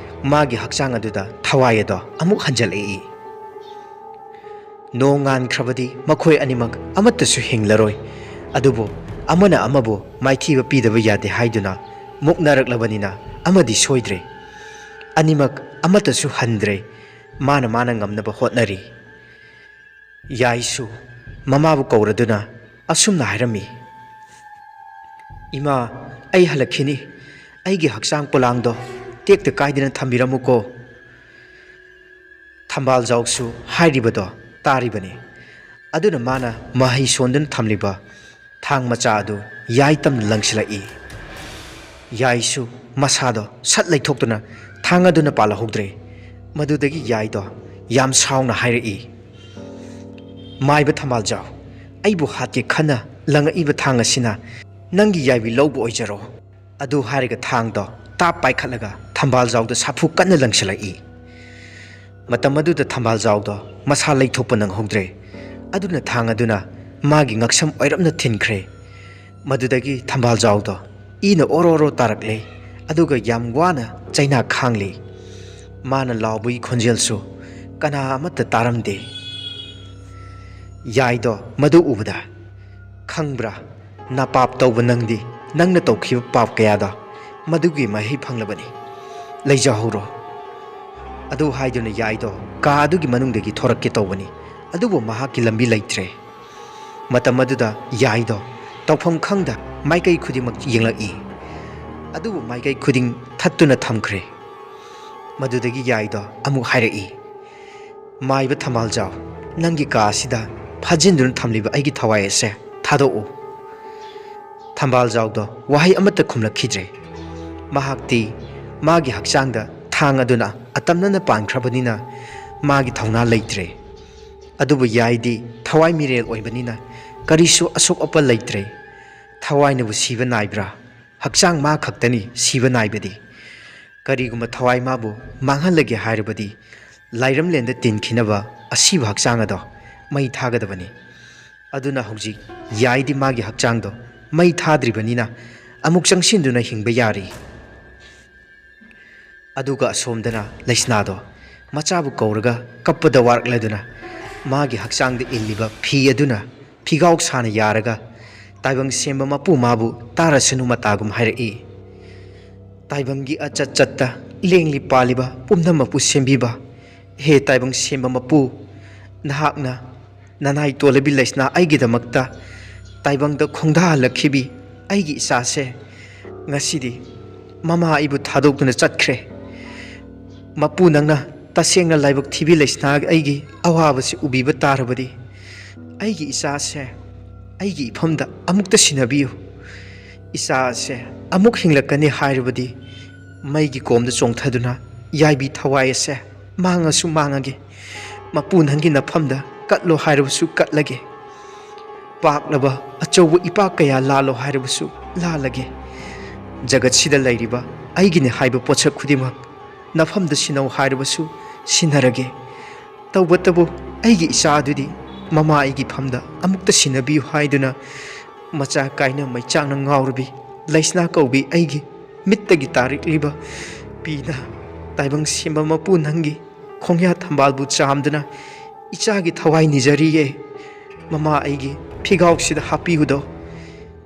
ꯃꯥꯒꯤ ꯍꯛꯆꯥꯡ ꯑꯗꯨꯗ ꯊꯋꯥꯏ ꯑꯗꯣ ꯑꯃꯨꯛ ꯍꯟꯖꯜꯂꯛꯏ꯫ ꯅꯣꯡ ꯉꯥꯟꯈ꯭ꯔꯕꯗꯤ ꯃꯈꯣꯏ ꯑꯅꯤꯃꯛ ꯑꯃꯠꯇꯁꯨ ꯍꯤꯡꯂꯔꯣꯏ꯫ ꯑꯗꯨꯕꯨ ꯑꯃꯅ ꯑꯃꯕꯨ ꯃꯥꯏꯊꯤꯕ ꯄꯤꯗꯕ ꯌꯥꯗꯦ ꯍꯥꯏꯗꯨꯅ ꯃꯨꯛꯅꯔꯛꯂꯕꯅꯤꯅ ꯑꯃꯗꯤ ꯁꯣꯏꯗ꯭ꯔꯦ꯫ ꯑꯅꯤꯃꯛ ꯑꯃꯠꯇꯁꯨ ꯍꯟꯗ꯭ꯔꯦ꯫ ꯃꯥꯅ ꯃꯥꯅ ꯉꯝꯅꯕ ꯍꯣꯠꯅꯔꯤ꯫ ꯌꯥꯏꯁꯨ ꯃꯃꯥꯕꯨ ꯀꯧꯔꯗꯨꯅ ꯑꯁꯨꯝꯅ ꯍꯥꯏꯔꯝꯃꯤ, "ꯏꯃꯥ, ꯑꯩ ꯍꯜꯂꯛꯈꯤꯅꯤ꯫ ꯑꯩꯒꯤ ꯍꯛꯆꯥꯡ ꯄꯣꯂꯥꯡꯗꯣ ꯇꯦꯛꯇ ꯀꯥꯏꯗꯅ ꯊꯝꯕꯤꯔꯝꯃꯨꯀꯣ꯫" ꯊꯝꯕꯥꯜ ꯖꯥꯎꯁꯨ ꯍꯥꯏꯔꯤꯕꯗꯣ ꯇꯥꯔꯤꯕꯅꯤ꯫ ꯑꯗꯨꯅ ꯃꯥꯅ ꯃꯍꯩ ꯁꯣꯟꯗꯨꯅ ꯊꯝꯂꯤꯕ ꯊꯥꯡ ꯃꯆꯥ ꯑꯗꯨ ꯌꯥꯏ ꯇꯝꯅ ꯂꯪꯁꯤꯜꯂꯛꯏ꯫ ꯌꯥꯏꯁꯨ ꯃꯁꯥꯗꯣ ꯁꯠ ꯂꯩꯊꯣꯛꯇꯨꯅ ꯊꯥꯡ ꯑꯗꯨꯅ ꯄꯥꯜꯂꯍꯧꯗ꯭ꯔꯦ꯫ ꯃꯗꯨꯗꯒꯤ ꯌꯥꯏꯗꯣ ꯌꯥꯝ ꯁꯥꯎꯅ ꯍꯥꯏꯔꯛꯏ, "ꯃꯥꯏꯕ ꯊꯝꯕꯥꯜ ꯖꯥꯎ, ꯑꯩꯕꯨ ꯍꯥꯠꯀꯦ ꯈꯟꯅ ꯂꯪꯉꯛꯏꯕ ꯊꯥꯡ ꯑꯁꯤꯅ ꯅꯪꯒꯤ ꯌꯥꯏꯕꯤ ꯂꯧꯕ ꯑꯣꯏꯖꯔꯣ꯫" ꯑꯗꯨ ꯍꯥꯏꯔꯒ ꯊꯥꯡꯗꯣ ꯇꯥꯞ ꯄꯥꯏꯈꯠꯂꯒ ꯊꯝꯕꯥꯜ ꯖꯥꯎꯗ ꯁꯥꯐꯨ ꯀꯟꯅ ꯂꯪꯁꯤꯜꯂꯛꯏ꯫ ꯃꯇꯝ ꯑꯗꯨꯗ ꯊꯝꯕꯥꯜ ꯖꯥꯎꯗꯣ ꯃꯁꯥ ꯂꯩꯊꯣꯛꯄ ꯅꯪꯍꯧꯗ꯭ꯔꯦ꯫ ꯑꯗꯨꯅ ꯊꯥꯡ ꯑꯗꯨꯅ ꯃꯥꯒꯤ ꯉꯛꯁꯝ ꯑꯣꯏꯔꯞꯅ ꯊꯤꯟꯈ꯭ꯔꯦ꯫ ꯃꯗꯨꯗꯒꯤ ꯊꯝꯕꯥꯜ ꯖꯥꯎꯗꯣ ꯏꯅ ꯑꯣꯔꯣ ꯑꯣꯔꯣ ꯇꯥꯔꯛꯂꯦ꯫ ꯑꯗꯨꯒ ꯌꯥꯝ ꯋꯥꯅ ꯆꯩꯅꯥ ꯈꯥꯡꯂꯤ꯫ ꯃꯥꯅ ꯂꯥꯎꯕꯒꯤ ꯈꯣꯟꯖꯦꯜꯁꯨ ꯀꯅꯥ ꯑꯃꯠꯇ ꯇꯥꯔꯝꯗꯦ꯫ ꯌꯥꯏꯗꯣ ꯃꯗꯨ ꯎꯕꯗ, "ꯈꯪꯕ꯭ꯔꯥ, ꯅꯄꯥꯞ ꯇꯧꯕ ꯅꯪꯗꯤ, ꯅꯪꯅ ꯇꯧꯈꯤꯕ ꯄꯥꯞ ꯀꯌꯥꯗꯣ ꯃꯗꯨꯒꯤ ꯃꯍꯩ ꯐꯪꯂꯕꯅꯤ꯫ ꯂꯩꯖꯍꯧꯔꯣ"꯫ ꯑꯗꯨ ꯍꯥꯏꯗꯨꯅ ꯌꯥꯏꯗꯣ ꯀꯥ ꯑꯗꯨꯒꯤ ꯃꯅꯨꯡꯗꯒꯤ ꯊꯣꯔꯛꯀꯦ ꯇꯧꯕꯅꯤ, ꯑꯗꯨꯕꯨ ꯃꯍꯥꯛꯀꯤ ꯂꯝꯕꯤ ꯂꯩꯇ꯭ꯔꯦ꯫ ꯃꯇꯝ ꯑꯗꯨꯗ ꯌꯥꯏꯗꯣ ꯇꯧꯐꯝ ꯈꯪꯗ ꯃꯥꯏꯀꯩ ꯈꯨꯗꯤꯡꯃꯛ ꯌꯦꯡꯂꯛꯏ, ꯑꯗꯨꯕꯨ ꯃꯥꯏꯀꯩ ꯈꯨꯗꯤꯡ ꯊꯠꯇꯨꯅ ꯊꯝꯈ꯭ꯔꯦ꯫ ꯃꯗꯨꯗꯒꯤ ꯌꯥꯏꯗꯣ ꯑꯃꯨꯛ ꯍꯥꯏꯔꯛꯏ, "ꯃꯥꯏꯕ ꯊꯝꯕꯥꯜꯖꯥꯎ, ꯅꯪꯒꯤ ꯀꯥ ꯑꯁꯤꯗ ꯐꯥꯖꯤꯟꯗꯨꯅ ꯊꯝꯂꯤꯕ ꯑꯩꯒꯤ ꯊꯋꯥꯏ ꯑꯁꯦ ꯊꯥꯗꯣꯛꯎ"꯫ ꯊꯝꯕꯥꯜꯖꯥꯎꯗꯣ ꯋꯥꯍꯩ ꯑꯃꯠꯇ ꯈꯨꯝꯂꯛꯈꯤꯗ꯭ꯔꯦ꯫ ꯃꯍꯥꯛꯇꯤ ꯃꯥꯒꯤ ꯍꯛꯆꯥꯡꯗ ꯊꯥꯡ ꯑꯗꯨꯅ ꯑꯇꯝꯅꯅ ꯄꯥꯟꯈ꯭ꯔꯕꯅꯤꯅ ꯃꯥꯒꯤ ꯊꯧꯅꯥ ꯂꯩꯇ꯭ꯔꯦ꯫ ꯑꯗꯨꯕꯨ ꯌꯥꯏꯗꯤ ꯊꯋꯥꯏ ꯃꯤꯔꯦꯜ ꯑꯣꯏꯕꯅꯤꯅ ꯀꯔꯤꯁꯨ ꯑꯁꯣꯛ ꯑꯄꯟ ꯂꯩꯇ꯭ꯔꯦ꯫ ꯊꯋꯥꯏꯅꯕꯨ ꯁꯤꯕ ꯅꯥꯏꯕ꯭ꯔꯥ? ꯍꯛꯆꯥꯡ ꯃꯥ ꯈꯛꯇꯅꯤ ꯁꯤꯕ ꯅꯥꯏꯕꯗꯤ꯫ ꯀꯔꯤꯒꯨꯝꯕ ꯊꯋꯥꯏ ꯃꯥꯕꯨ ꯃꯥꯡꯍꯜꯂꯒꯦ ꯍꯥꯏꯔꯕꯗꯤ ꯂꯥꯏꯔꯝꯂꯦꯟꯗ ꯇꯤꯟꯈꯤꯅꯕ ꯑꯁꯤꯕ ꯍꯛꯆꯥꯡ ꯑꯗꯣ ꯃꯩ ꯊꯥꯒꯗꯕꯅꯤ꯫ ꯑꯗꯨꯅ ꯍꯧꯖꯤꯛ ꯌꯥꯏꯗꯤ ꯃꯥꯒꯤ ꯍꯛꯆꯥꯡꯗꯣ ꯃꯩ ꯊꯥꯗ꯭ꯔꯤꯕꯅꯤꯅ ꯑꯃꯨꯛ ꯆꯪꯁꯤꯟꯗꯨꯅ ꯍꯤꯡꯕ ꯌꯥꯔꯤ꯫ ꯑꯗꯨꯒ ꯑꯁꯣꯝꯗꯅ ꯂꯩꯁꯅꯥꯗꯣ ꯃꯆꯥꯕꯨ ꯀꯧꯔꯒ ꯀꯞꯄꯗ ꯋꯥꯔꯛꯂꯗꯨꯅ ꯃꯥꯒꯤ ꯍꯛꯆꯥꯡꯗ ꯏꯜꯂꯤꯕ ꯐꯤ ꯑꯗꯨꯅ ꯐꯤꯒꯥꯎ ꯁꯥꯅ ꯌꯥꯔꯒ ꯇꯥꯏꯕꯪ ꯁꯦꯝꯕ ꯃꯄꯨ ꯃꯥꯕꯨ ꯇꯥꯔꯁꯅꯨ ꯃꯇꯥꯒꯨꯝ ꯍꯥꯏꯔꯛꯏ꯫ ꯇꯥꯏꯕꯪꯒꯤ ꯑꯆꯠ ꯆꯠꯇ ꯂꯦꯡꯂꯤ ꯄꯥꯜꯂꯤꯕ ꯄꯨꯝꯅꯃꯛꯄꯨ ꯁꯦꯝꯕꯤꯕ ꯍꯦ ꯇꯥꯏꯕꯪ ꯁꯦꯝꯕ ꯃꯄꯨ, ꯅꯍꯥꯛꯅ ꯅꯅꯥꯏ ꯇꯣꯂꯕꯤ ꯂꯩꯁꯅꯥ ꯑꯩꯒꯤꯗꯃꯛꯇ ꯇꯥꯏꯕꯪꯗ ꯈꯣꯡꯗꯥꯍꯜꯂꯛꯈꯤꯕꯤ ꯑꯩꯒꯤ ꯏꯆꯥꯁꯦ ꯉꯁꯤꯗꯤ ꯃꯃꯥ ꯑꯩꯕꯨ ꯊꯥꯗꯣꯛꯇꯨꯅ ꯆꯠꯈ꯭ꯔꯦ꯫ ꯃꯄꯨ, ꯅꯪꯅ ꯇꯁꯦꯡꯅ ꯂꯥꯏꯕꯛ ꯊꯤꯕꯤ ꯂꯩꯁꯅꯥ ꯑꯩꯒꯤ ꯑꯋꯥꯕꯁꯤ ꯎꯕꯤꯕ ꯇꯥꯔꯕꯗꯤ ꯑꯩꯒꯤ ꯏꯆꯥꯁꯦ ꯑꯩꯒꯤ ꯏꯐꯝꯗ ꯑꯃꯨꯛꯇ ꯁꯤꯟꯅꯕꯤꯌꯨ꯫ ꯏꯆꯥ ꯑꯁꯦ ꯑꯃꯨꯛ ꯍꯤꯡꯂꯛꯀꯅꯤ ꯍꯥꯏꯔꯕꯗꯤ ꯃꯩꯒꯤ ꯀꯣꯝꯗ ꯆꯣꯡꯊꯗꯨꯅ ꯌꯥꯏꯕꯤ ꯊꯋꯥꯏ ꯑꯁꯦ ꯃꯥꯡꯉꯁꯨ ꯃꯥꯡꯉꯒꯦ꯫ ꯃꯄꯨ, ꯅꯪꯒꯤ ꯅꯐꯝꯗ ꯀꯠꯂꯣ ꯍꯥꯏꯔꯕꯁꯨ ꯀꯠꯂꯒꯦ꯫ ꯄꯥꯛꯂꯕ ꯑꯆꯧꯕ ꯏꯄꯥꯛ ꯀꯌꯥ ꯂꯥꯜꯂꯣ ꯍꯥꯏꯔꯕꯁꯨ ꯂꯥꯜꯂꯒꯦ꯫ ꯖꯒꯠꯁꯤꯗ ꯂꯩꯔꯤꯕ ꯑꯩꯒꯤꯅꯤ ꯍꯥꯏꯕ ꯄꯣꯠꯁꯛ ꯈꯨꯗꯤꯡꯃꯛ ꯅꯐꯝꯗ ꯁꯤꯟꯅꯧ ꯍꯥꯏꯔꯕꯁꯨ ꯁꯤꯟꯅꯔꯒꯦ꯫ ꯇꯧꯕꯇꯕꯨ ꯑꯩꯒꯤ ꯏꯆꯥ ꯑꯗꯨꯗꯤ ꯃꯃꯥ ꯑꯩꯒꯤ ꯐꯝꯗ ꯑꯃꯨꯛꯇ ꯁꯤꯟꯅꯕꯤꯌꯨ ꯍꯥꯏꯗꯨꯅ ꯃꯆꯥ ꯀꯥꯏꯅ ꯃꯩꯆꯥꯛꯅ ꯉꯥꯎꯔꯕꯤ ꯂꯩꯁꯅꯥ ꯀꯧꯕꯤ ꯑꯩꯒꯤ ꯃꯤꯠꯇꯒꯤ ꯇꯥꯔꯛꯂꯤꯕ ꯄꯤꯅ ꯇꯥꯏꯕꯪ ꯁꯦꯝꯕ ꯃꯄꯨ ꯅꯪꯒꯤ ꯈꯣꯡꯌꯥ ꯊꯝꯕꯥꯜꯕꯨ ꯆꯥꯝꯗꯨꯅ ꯏꯆꯥꯒꯤ ꯊꯋꯥꯏ ꯅꯤꯖꯔꯤꯌꯦ꯫ ꯃꯃꯥ ꯑꯩꯒꯤ ꯐꯤꯒꯥꯎꯁꯤꯗ ꯍꯥꯞꯄꯤꯌꯨꯗꯣ꯫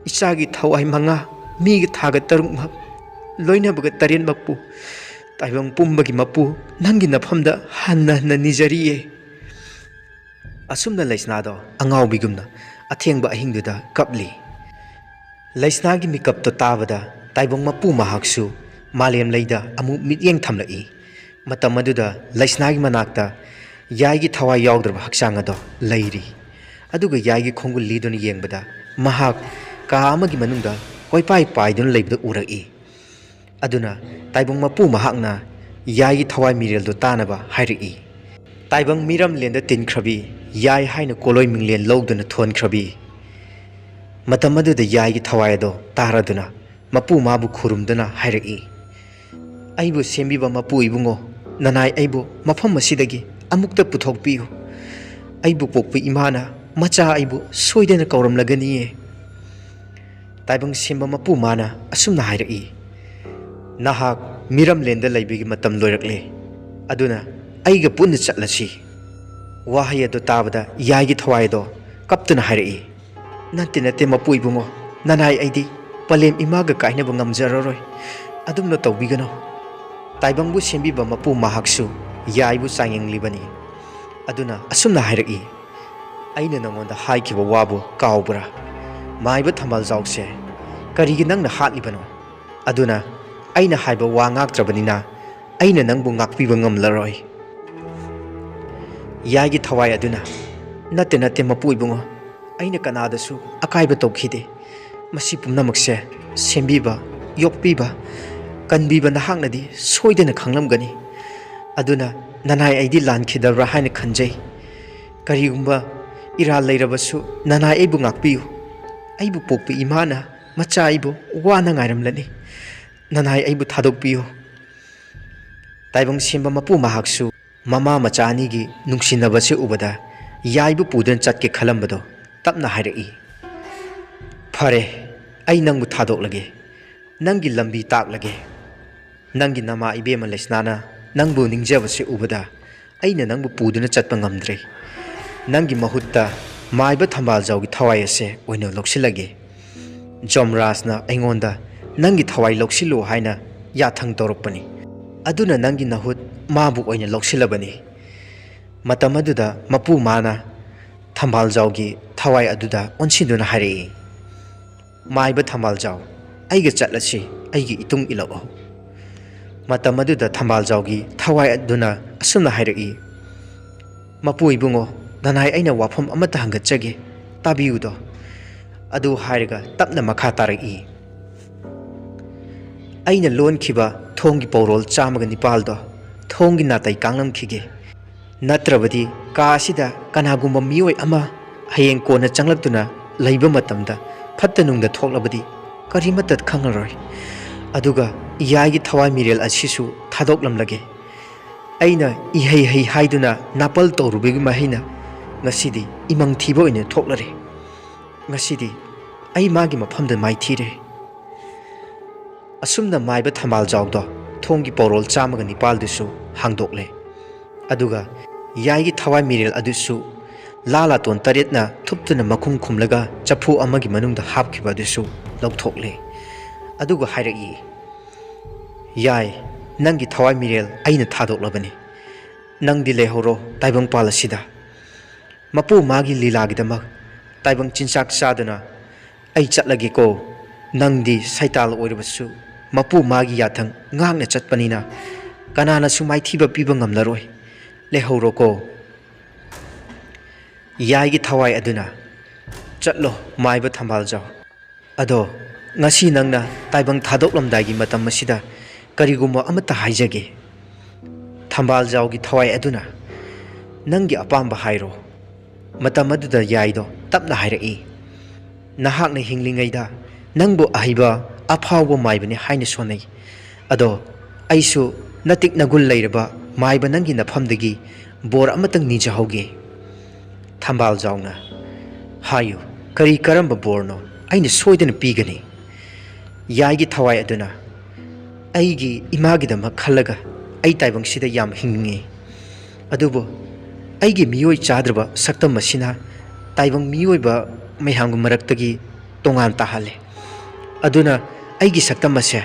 ꯏꯆꯥꯒꯤ ꯊꯋꯥꯏ ꯃꯉꯥ, ꯃꯤꯒꯤ ꯊꯥꯒ ꯇꯔꯨꯛꯃꯛ, ꯂꯣꯏꯅꯕꯒ ꯇꯔꯦꯠꯃꯛꯄꯨ, ꯇꯥꯏꯕꯪ ꯄꯨꯝꯕꯒꯤ ꯃꯄꯨ, ꯅꯪꯒꯤ ꯅꯐꯝꯗ ꯍꯟꯅ ꯍꯟꯅ ꯅꯤꯖꯔꯤꯌꯦ꯫ ꯑꯁꯨꯝꯅ ꯂꯩꯁꯅꯥꯗꯣ ꯑꯉꯥꯎꯕꯤꯒꯨꯝꯅ ꯑꯊꯦꯡꯕ ꯑꯍꯤꯡꯗꯨꯗ ꯀꯞꯂꯤ꯫ ꯂꯩꯁꯅꯥꯒꯤ ꯃꯤꯀꯞꯇꯣ ꯇꯥꯕꯗ ꯇꯥꯏꯕꯪ ꯃꯄꯨ ꯃꯍꯥꯛꯁꯨ ꯃꯥꯂꯦꯝ ꯂꯩꯗ ꯑꯃꯨꯛ ꯃꯤꯠꯌꯦꯡ ꯊꯝꯂꯛꯏ꯫ ꯃꯇꯝ ꯑꯗꯨꯗ ꯂꯩꯁꯅꯥꯒꯤ ꯃꯅꯥꯛꯇ ꯌꯥꯏꯒꯤ ꯊꯋꯥꯏ ꯌꯥꯎꯗ꯭ꯔꯕ ꯍꯛꯆꯥꯡ ꯑꯗꯣ ꯂꯩꯔꯤ꯫ ꯑꯗꯨꯒ ꯌꯥꯏꯒꯤ ꯈꯣꯡꯒꯨꯜ ꯂꯤꯗꯨꯅ ꯌꯦꯡꯕꯗ ꯃꯍꯥꯛ ꯀꯥ ꯑꯃꯒꯤ ꯃꯅꯨꯡꯗ ꯀꯣꯏꯄꯥꯏ ꯄꯥꯏꯗꯨꯅ ꯂꯩꯕꯗꯨ ꯎꯔꯛꯏ꯫ ꯑꯗꯨꯅ ꯇꯥꯏꯕꯪ ꯃꯄꯨ ꯃꯍꯥꯛꯅ ꯌꯥꯏꯒꯤ ꯊꯋꯥꯏ ꯃꯤꯔꯦꯜꯗꯨ ꯇꯥꯅꯕ ꯍꯥꯏꯔꯛꯏ꯫ ꯇꯥꯏꯕꯪ ꯃꯤꯔꯝꯂꯦꯟꯗ ꯇꯤꯟꯈ꯭ꯔꯕꯤ, ꯌꯥꯏ ꯍꯥꯏꯅ ꯀꯣꯂꯣꯏ ꯃꯤꯡꯂꯦꯟ ꯂꯧꯗꯨꯅ ꯊꯣꯟꯈ꯭ꯔꯕꯤ꯫ ꯃꯇꯝ ꯑꯗꯨꯗ ꯌꯥꯏꯒꯤ ꯊꯋꯥꯏ ꯑꯗꯣ ꯇꯥꯔꯗꯨꯅ ꯃꯄꯨ ꯃꯥꯕꯨ ꯈꯨꯔꯨꯝꯗꯨꯅ ꯍꯥꯏꯔꯛꯏ, "ꯑꯩꯕꯨ ꯁꯦꯝꯕꯤꯕ ꯃꯄꯨ ꯏꯕꯨꯡꯉꯣ, ꯅꯅꯥꯏ ꯑꯩꯕꯨ ꯃꯐꯝ ꯑꯁꯤꯗꯒꯤ ꯑꯃꯨꯛꯇ ꯄꯨꯊꯣꯛꯄꯤꯌꯨ꯫ ꯑꯩꯕꯨ ꯄꯣꯛꯄ ꯏꯃꯥꯅ ꯃꯆꯥ ꯑꯩꯕꯨ ꯁꯣꯏꯗꯅ ꯀꯧꯔꯝꯂꯒꯅꯤꯌꯦ꯫" ꯇꯥꯏꯕꯪ ꯁꯦꯝꯕ ꯃꯄꯨ ꯃꯥꯅ ꯑꯁꯨꯝꯅ ꯍꯥꯏꯔꯛꯏ, "ꯅꯍꯥꯛ ꯃꯤꯔꯝꯂꯦꯟꯗ ꯂꯩꯕꯒꯤ ꯃꯇꯝ ꯂꯣꯏꯔꯛꯂꯦ꯫ ꯑꯗꯨꯅ ꯑꯩꯒ ꯄꯨꯟꯅ ꯆꯠꯂꯁꯤ꯫" ꯋꯥꯍꯩ ꯑꯗꯨ ꯇꯥꯕꯗ ꯌꯥꯏꯒꯤ ꯊꯋꯥꯏ ꯑꯗꯣ ꯀꯞꯇꯨꯅ ꯍꯥꯏꯔꯛꯏ, "ꯅꯠꯇꯦ, ꯅꯠꯇꯦ, ꯃꯄꯨ ꯏꯕꯨꯡꯉꯣ, ꯅꯅꯥꯏ ꯑꯩꯗꯤ ꯄꯂꯦꯝ ꯏꯃꯥꯒ ꯀꯥꯏꯅꯕ ꯉꯝꯖꯔꯔꯣꯏ꯫ ꯑꯗꯨꯝꯅ ꯇꯧꯕꯤꯒꯅꯨ꯫" ꯇꯥꯏꯕꯪꯕꯨ ꯁꯦꯝꯕꯤꯕ ꯃꯄꯨ ꯃꯍꯥꯛꯁꯨ ꯌꯥꯏꯕꯨ ꯆꯥꯡꯌꯦꯡꯂꯤꯕꯅꯤ꯫ ꯑꯗꯨꯅ ꯑꯁꯨꯝꯅ ꯍꯥꯏꯔꯛꯏ, "ꯑꯩꯅ ꯅꯉꯣꯟꯗ ꯍꯥꯏꯈꯤꯕ ꯋꯥꯕꯨ ꯀꯥꯎꯕ꯭ꯔꯥ? ꯃꯥꯏꯕ ꯊꯝꯕꯥꯜꯖꯥꯎꯁꯦ, ꯀꯔꯤꯒꯤ ꯅꯪꯅ ꯍꯥꯠꯂꯤꯕꯅꯣ? ꯑꯗꯨꯅ ꯑꯩꯅ ꯍꯥꯏꯕ ꯋꯥ ꯉꯥꯛꯇ꯭ꯔꯕꯅꯤꯅ ꯑꯩꯅ ꯅꯪꯕꯨ ꯉꯥꯛꯄꯤꯕ ꯉꯝꯂꯔꯣꯏ꯫" ꯌꯥꯏꯒꯤ ꯊꯋꯥꯏ ꯑꯗꯨꯅ, "ꯅꯠꯇꯦ, ꯅꯠꯇꯦ, ꯃꯄꯨ ꯏꯕꯨꯡꯉꯣ, ꯑꯩꯅ ꯀꯅꯥꯗꯁꯨ ꯑꯀꯥꯏꯕ ꯇꯧꯈꯤꯗꯦ꯫ ꯃꯁꯤ ꯄꯨꯝꯅꯃꯛꯁꯦ ꯁꯦꯝꯕꯤꯕ, ꯌꯣꯛꯄꯤꯕ, ꯀꯟꯕꯤꯕ ꯅꯍꯥꯛꯅꯗꯤ ꯁꯣꯏꯗꯅ ꯈꯪꯂꯝꯒꯅꯤ꯫ ꯑꯗꯨꯅ ꯅꯅꯥꯏ ꯑꯩꯗꯤ ꯂꯥꯟꯈꯤꯗꯕ꯭ꯔꯥ ꯍꯥꯏꯅ ꯈꯟꯖꯩ꯫ ꯀꯔꯤꯒꯨꯝꯕ ꯏꯔꯥꯜ ꯂꯩꯔꯕꯁꯨ ꯅꯅꯥꯏ ꯑꯩꯕꯨ ꯉꯥꯛꯄꯤꯌꯨ꯫ ꯑꯩꯕꯨ ꯄꯣꯛꯄ ꯏꯃꯥꯅ ꯃꯆꯥ ꯑꯩꯕꯨ ꯋꯥꯅ ꯉꯥꯏꯔꯝꯂꯅꯤ꯫ ꯅꯅꯥꯏ ꯑꯩꯕꯨ ꯊꯥꯗꯣꯛꯄꯤꯌꯨ꯫" ꯇꯥꯏꯕꯪ ꯁꯦꯝꯕ ꯃꯄꯨ ꯃꯍꯥꯛꯁꯨ ꯃꯃꯥ ꯃꯆꯥ ꯑꯅꯤꯒꯤ ꯅꯨꯡꯁꯤꯅꯕꯁꯦ ꯎꯕꯗ ꯌꯥꯏꯕꯨ ꯄꯨꯗꯨꯅ ꯆꯠꯀꯦ ꯈꯜꯂꯝꯕꯗꯣ ꯇꯞꯅ ꯍꯥꯏꯔꯛꯏ, "ꯐꯔꯦ, ꯑꯩ ꯅꯪꯕꯨ ꯊꯥꯗꯣꯛꯂꯒꯦ, ꯅꯪꯒꯤ ꯂꯝꯕꯤ ꯇꯥꯛꯂꯒꯦ꯫ ꯅꯪꯒꯤ ꯅꯃꯥ ꯏꯕꯦꯝꯃ ꯂꯩꯁꯅꯥꯅ ꯅꯪꯕꯨ ꯅꯤꯡꯖꯕꯁꯦ ꯎꯕꯗ ꯑꯩꯅ ꯅꯪꯕꯨ ꯄꯨꯗꯨꯅ ꯆꯠꯄ ꯉꯝꯗ꯭ꯔꯦ꯫ ꯅꯪꯒꯤ ꯃꯍꯨꯠꯇ ꯃꯥꯏꯕ ꯊꯝꯕꯥꯜꯖꯥꯎꯒꯤ ꯊꯋꯥꯏ ꯑꯁꯦ ꯑꯣꯏꯅ ꯂꯧꯁꯤꯜꯂꯒꯦ꯫ ꯖꯣꯝꯔꯥꯖꯅ ꯑꯩꯉꯣꯟꯗ ꯅꯪꯒꯤ ꯊꯋꯥꯏ ꯂꯧꯁꯤꯜꯂꯨ ꯍꯥꯏꯅ ꯌꯥꯊꯪ ꯇꯧꯔꯛꯄꯅꯤ꯫ ꯑꯗꯨꯅ ꯅꯪꯒꯤ ꯅꯍꯨꯠ ꯃꯥꯕꯨ ꯑꯣꯏꯅ ꯂꯧꯁꯤꯜꯂꯕꯅꯤ꯫ ꯃꯇꯝ ꯑꯗꯨꯗ ꯃꯄꯨ ꯃꯥꯅ ꯊꯝꯕꯥꯜꯖꯥꯎꯒꯤ ꯊꯋꯥꯏ ꯑꯗꯨꯗ ꯑꯣꯟꯁꯤꯟꯗꯨꯅ ꯍꯥꯏꯔꯛꯏ, "ꯃꯥꯏꯕ ꯊꯝꯕꯥꯜꯖꯥꯎ, ꯑꯩꯒ ꯆꯠꯂꯁꯤ, ꯑꯩꯒꯤ ꯏꯇꯨꯡ ꯏꯜꯂꯛꯎ꯫" ꯃꯇꯝ ꯑꯗꯨꯗ ꯊꯝꯕꯥꯜꯖꯥꯎꯒꯤ ꯊꯋꯥꯏ ꯑꯗꯨꯅ ꯑꯁꯨꯝꯅ ꯍꯥꯏꯔꯛꯏ, "ꯃꯄꯨ ꯏꯕꯨꯡꯉꯣ, ꯅꯅꯥꯏ ꯑꯩꯅ ꯋꯥꯐꯝ ꯑꯃꯠꯇ ꯍꯪꯒꯠꯆꯒꯦ, ꯇꯥꯕꯤꯌꯨꯗꯣ꯫" ꯑꯗꯨ ꯍꯥꯏꯔꯒ ꯇꯞꯅ ꯃꯈꯥ ꯇꯥꯔꯛꯏ, "ꯑꯩꯅ ꯂꯣꯟꯈꯤꯕ ꯊꯣꯡꯒꯤ ꯄꯧꯔꯣꯜ ꯆꯥꯝꯃꯒ ꯅꯤꯄꯥꯜꯗꯣ ꯊꯣꯡꯒꯤ ꯅꯥꯇꯩ ꯀꯥꯡꯂꯝꯈꯤꯒꯦ꯫ ꯅꯠꯇ꯭ꯔꯕꯗꯤ ꯀꯥ ꯑꯁꯤꯗ ꯀꯅꯥꯒꯨꯝꯕ ꯃꯤꯑꯣꯏ ꯑꯃ ꯍꯌꯦꯡ ꯀꯣꯟꯅ ꯆꯪꯂꯛꯇꯨꯅ ꯂꯩꯕ ꯃꯇꯝꯗ ꯐꯠꯇ ꯅꯨꯡꯗ ꯊꯣꯛꯂꯕꯗꯤ ꯀꯔꯤꯃꯠꯇ ꯈꯪꯉꯔꯣꯏ꯫ ꯑꯗꯨꯒ ꯏꯌꯥꯏꯒꯤ ꯊꯋꯥꯏ ꯃꯤꯔꯦꯜ ꯑꯁꯤꯁꯨ ꯊꯥꯗꯣꯛꯂꯝꯂꯒꯦ꯫ ꯑꯩꯅ ꯏꯍꯩ ꯍꯩ ꯍꯥꯏꯗꯨꯅ ꯅꯥꯄꯜ ꯇꯧꯔꯨꯕꯒꯤ ꯃꯍꯩꯅ ꯉꯁꯤꯗꯤ ꯏꯃꯪ ꯊꯤꯕ ꯑꯣꯏꯅ ꯊꯣꯛꯂꯔꯦ꯫ ꯉꯁꯤꯗꯤ ꯑꯩ ꯃꯥꯒꯤ ꯃꯐꯝꯗ ꯃꯥꯏꯊꯤꯔꯦ꯫" ꯑꯁꯨꯝꯅ ꯃꯥꯏꯕ ꯊꯝꯕꯥꯜꯖꯥꯎꯗꯣ ꯊꯣꯡꯒꯤ ꯄꯧꯔꯣꯜ ꯆꯥꯝꯃꯒ ꯅꯤꯄꯥꯜꯗꯨꯁꯨ ꯍꯥꯡꯗꯣꯛꯂꯦ꯫ ꯑꯗꯨꯒ ꯌꯥꯏꯒꯤ ꯊꯋꯥꯏ ꯃꯤꯔꯦꯜ ꯑꯗꯨꯁꯨ ꯂꯥ ꯂꯥꯇꯣꯟ ꯇꯔꯦꯠꯅ ꯊꯨꯞꯇꯨꯅ ꯃꯈꯨꯝ ꯈꯨꯝꯂꯒ ꯆꯐꯨ ꯑꯃꯒꯤ ꯃꯅꯨꯡꯗ ꯍꯥꯞꯈꯤꯕ ꯑꯗꯨꯁꯨ ꯂꯧꯊꯣꯛꯂꯦ꯫ ꯑꯗꯨꯒ ꯍꯥꯏꯔꯛꯏ, "ꯌꯥꯏ, ꯅꯪꯒꯤ ꯊꯋꯥꯏ ꯃꯤꯔꯦꯜ ꯑꯩꯅ ꯊꯥꯗꯣꯛꯂꯕꯅꯤ꯫ ꯅꯪꯗꯤ ꯂꯩꯍꯧꯔꯣ ꯇꯥꯏꯕꯪꯄꯥꯜ ꯑꯁꯤꯗ꯫ ꯃꯄꯨ ꯃꯥꯒꯤ ꯂꯤꯂꯥꯒꯤꯗꯃꯛ ꯇꯥꯏꯕꯪ ꯆꯤꯟꯖꯥꯛ ꯆꯥꯗꯨꯅ ꯑꯩ ꯆꯠꯂꯒꯦꯀꯣ꯫ ꯅꯪꯗꯤ ꯁꯩꯇꯥꯜ ꯑꯣꯏꯔꯕꯁꯨ ꯃꯄꯨ ꯃꯥꯒꯤ ꯌꯥꯊꯪ ꯉꯥꯛꯅ ꯆꯠꯄꯅꯤꯅ ꯀꯅꯥꯅꯁꯨ ꯃꯥꯏꯊꯤꯕ ꯄꯤꯕ ꯉꯝꯂꯔꯣꯏ꯫ ꯂꯩꯍꯧꯔꯣꯀꯣ꯫" ꯌꯥꯏꯒꯤ ꯊꯋꯥꯏ ꯑꯗꯨꯅ, "ꯆꯠꯂꯣ, ꯃꯥꯏꯕ ꯊꯝꯕꯥꯜꯖꯥꯎ꯫ ꯑꯗꯣ ꯉꯁꯤ ꯅꯪꯅ ꯇꯥꯏꯕꯪ ꯊꯥꯗꯣꯛꯂꯝꯗꯥꯏꯒꯤ ꯃꯇꯝ ꯑꯁꯤꯗ ꯀꯔꯤꯒꯨꯝꯕ ꯑꯃꯠꯇ ꯍꯥꯏꯖꯒꯦ꯫" ꯊꯝꯕꯥꯜꯖꯥꯎꯒꯤ ꯊꯋꯥꯏ ꯑꯗꯨꯅ, "ꯅꯪꯒꯤ ꯑꯄꯥꯝꯕ ꯍꯥꯏꯔꯣ꯫" ꯃꯇꯝ ꯑꯗꯨꯗ ꯌꯥꯏꯗꯣ ꯇꯞꯅ ꯍꯥꯏꯔꯛꯏ, "ꯅꯍꯥꯛꯅ ꯍꯤꯡꯂꯤꯉꯩꯗ ꯅꯪꯕꯨ ꯑꯍꯩꯕ, ꯑꯐꯥꯎꯕ ꯃꯥꯏꯕꯅꯤ ꯍꯥꯏꯅ ꯁꯣꯟꯅꯩ꯫ ꯑꯗꯣ ꯑꯩꯁꯨ ꯅꯇꯤꯛ ꯅꯒꯨꯜ ꯂꯩꯔꯕ ꯃꯥꯏꯕ ꯅꯪꯒꯤ ꯅꯐꯝꯗꯒꯤ ꯕꯣꯔ ꯑꯃꯇꯪ ꯅꯤꯖꯍꯧꯒꯦ꯫" ꯊꯝꯕꯥꯜꯖꯥꯎꯅ, "ꯍꯥꯏꯌꯨ, ꯀꯔꯤ ꯀꯔꯝꯕ ꯕꯣꯔꯅꯣ? ꯑꯩꯅ ꯁꯣꯏꯗꯅ ꯄꯤꯒꯅꯤ꯫" ꯌꯥꯏꯒꯤ ꯊꯋꯥꯏ ꯑꯗꯨꯅ, "ꯑꯩꯒꯤ ꯏꯃꯥꯒꯤꯗꯃꯛ ꯈꯜꯂꯒ ꯑꯩ ꯇꯥꯏꯕꯪꯁꯤꯗ ꯌꯥꯝ ꯍꯤꯡꯅꯤꯡꯉꯤ꯫ ꯑꯗꯨꯕꯨ ꯑꯩꯒꯤ ꯃꯤꯑꯣꯏ ꯆꯥꯗ꯭ꯔꯕ ꯁꯛꯇꯝ ꯑꯁꯤꯅ ꯇꯥꯏꯕꯪ ꯃꯤꯑꯣꯏꯕ ꯃꯌꯥꯝꯒꯤ ꯃꯔꯛꯇꯒꯤ ꯇꯣꯉꯥꯟ ꯇꯥꯍꯜꯂꯦ꯫ ꯑꯗꯨꯅ ꯑꯩꯒꯤ ꯁꯛꯇꯝ ꯑꯁꯦ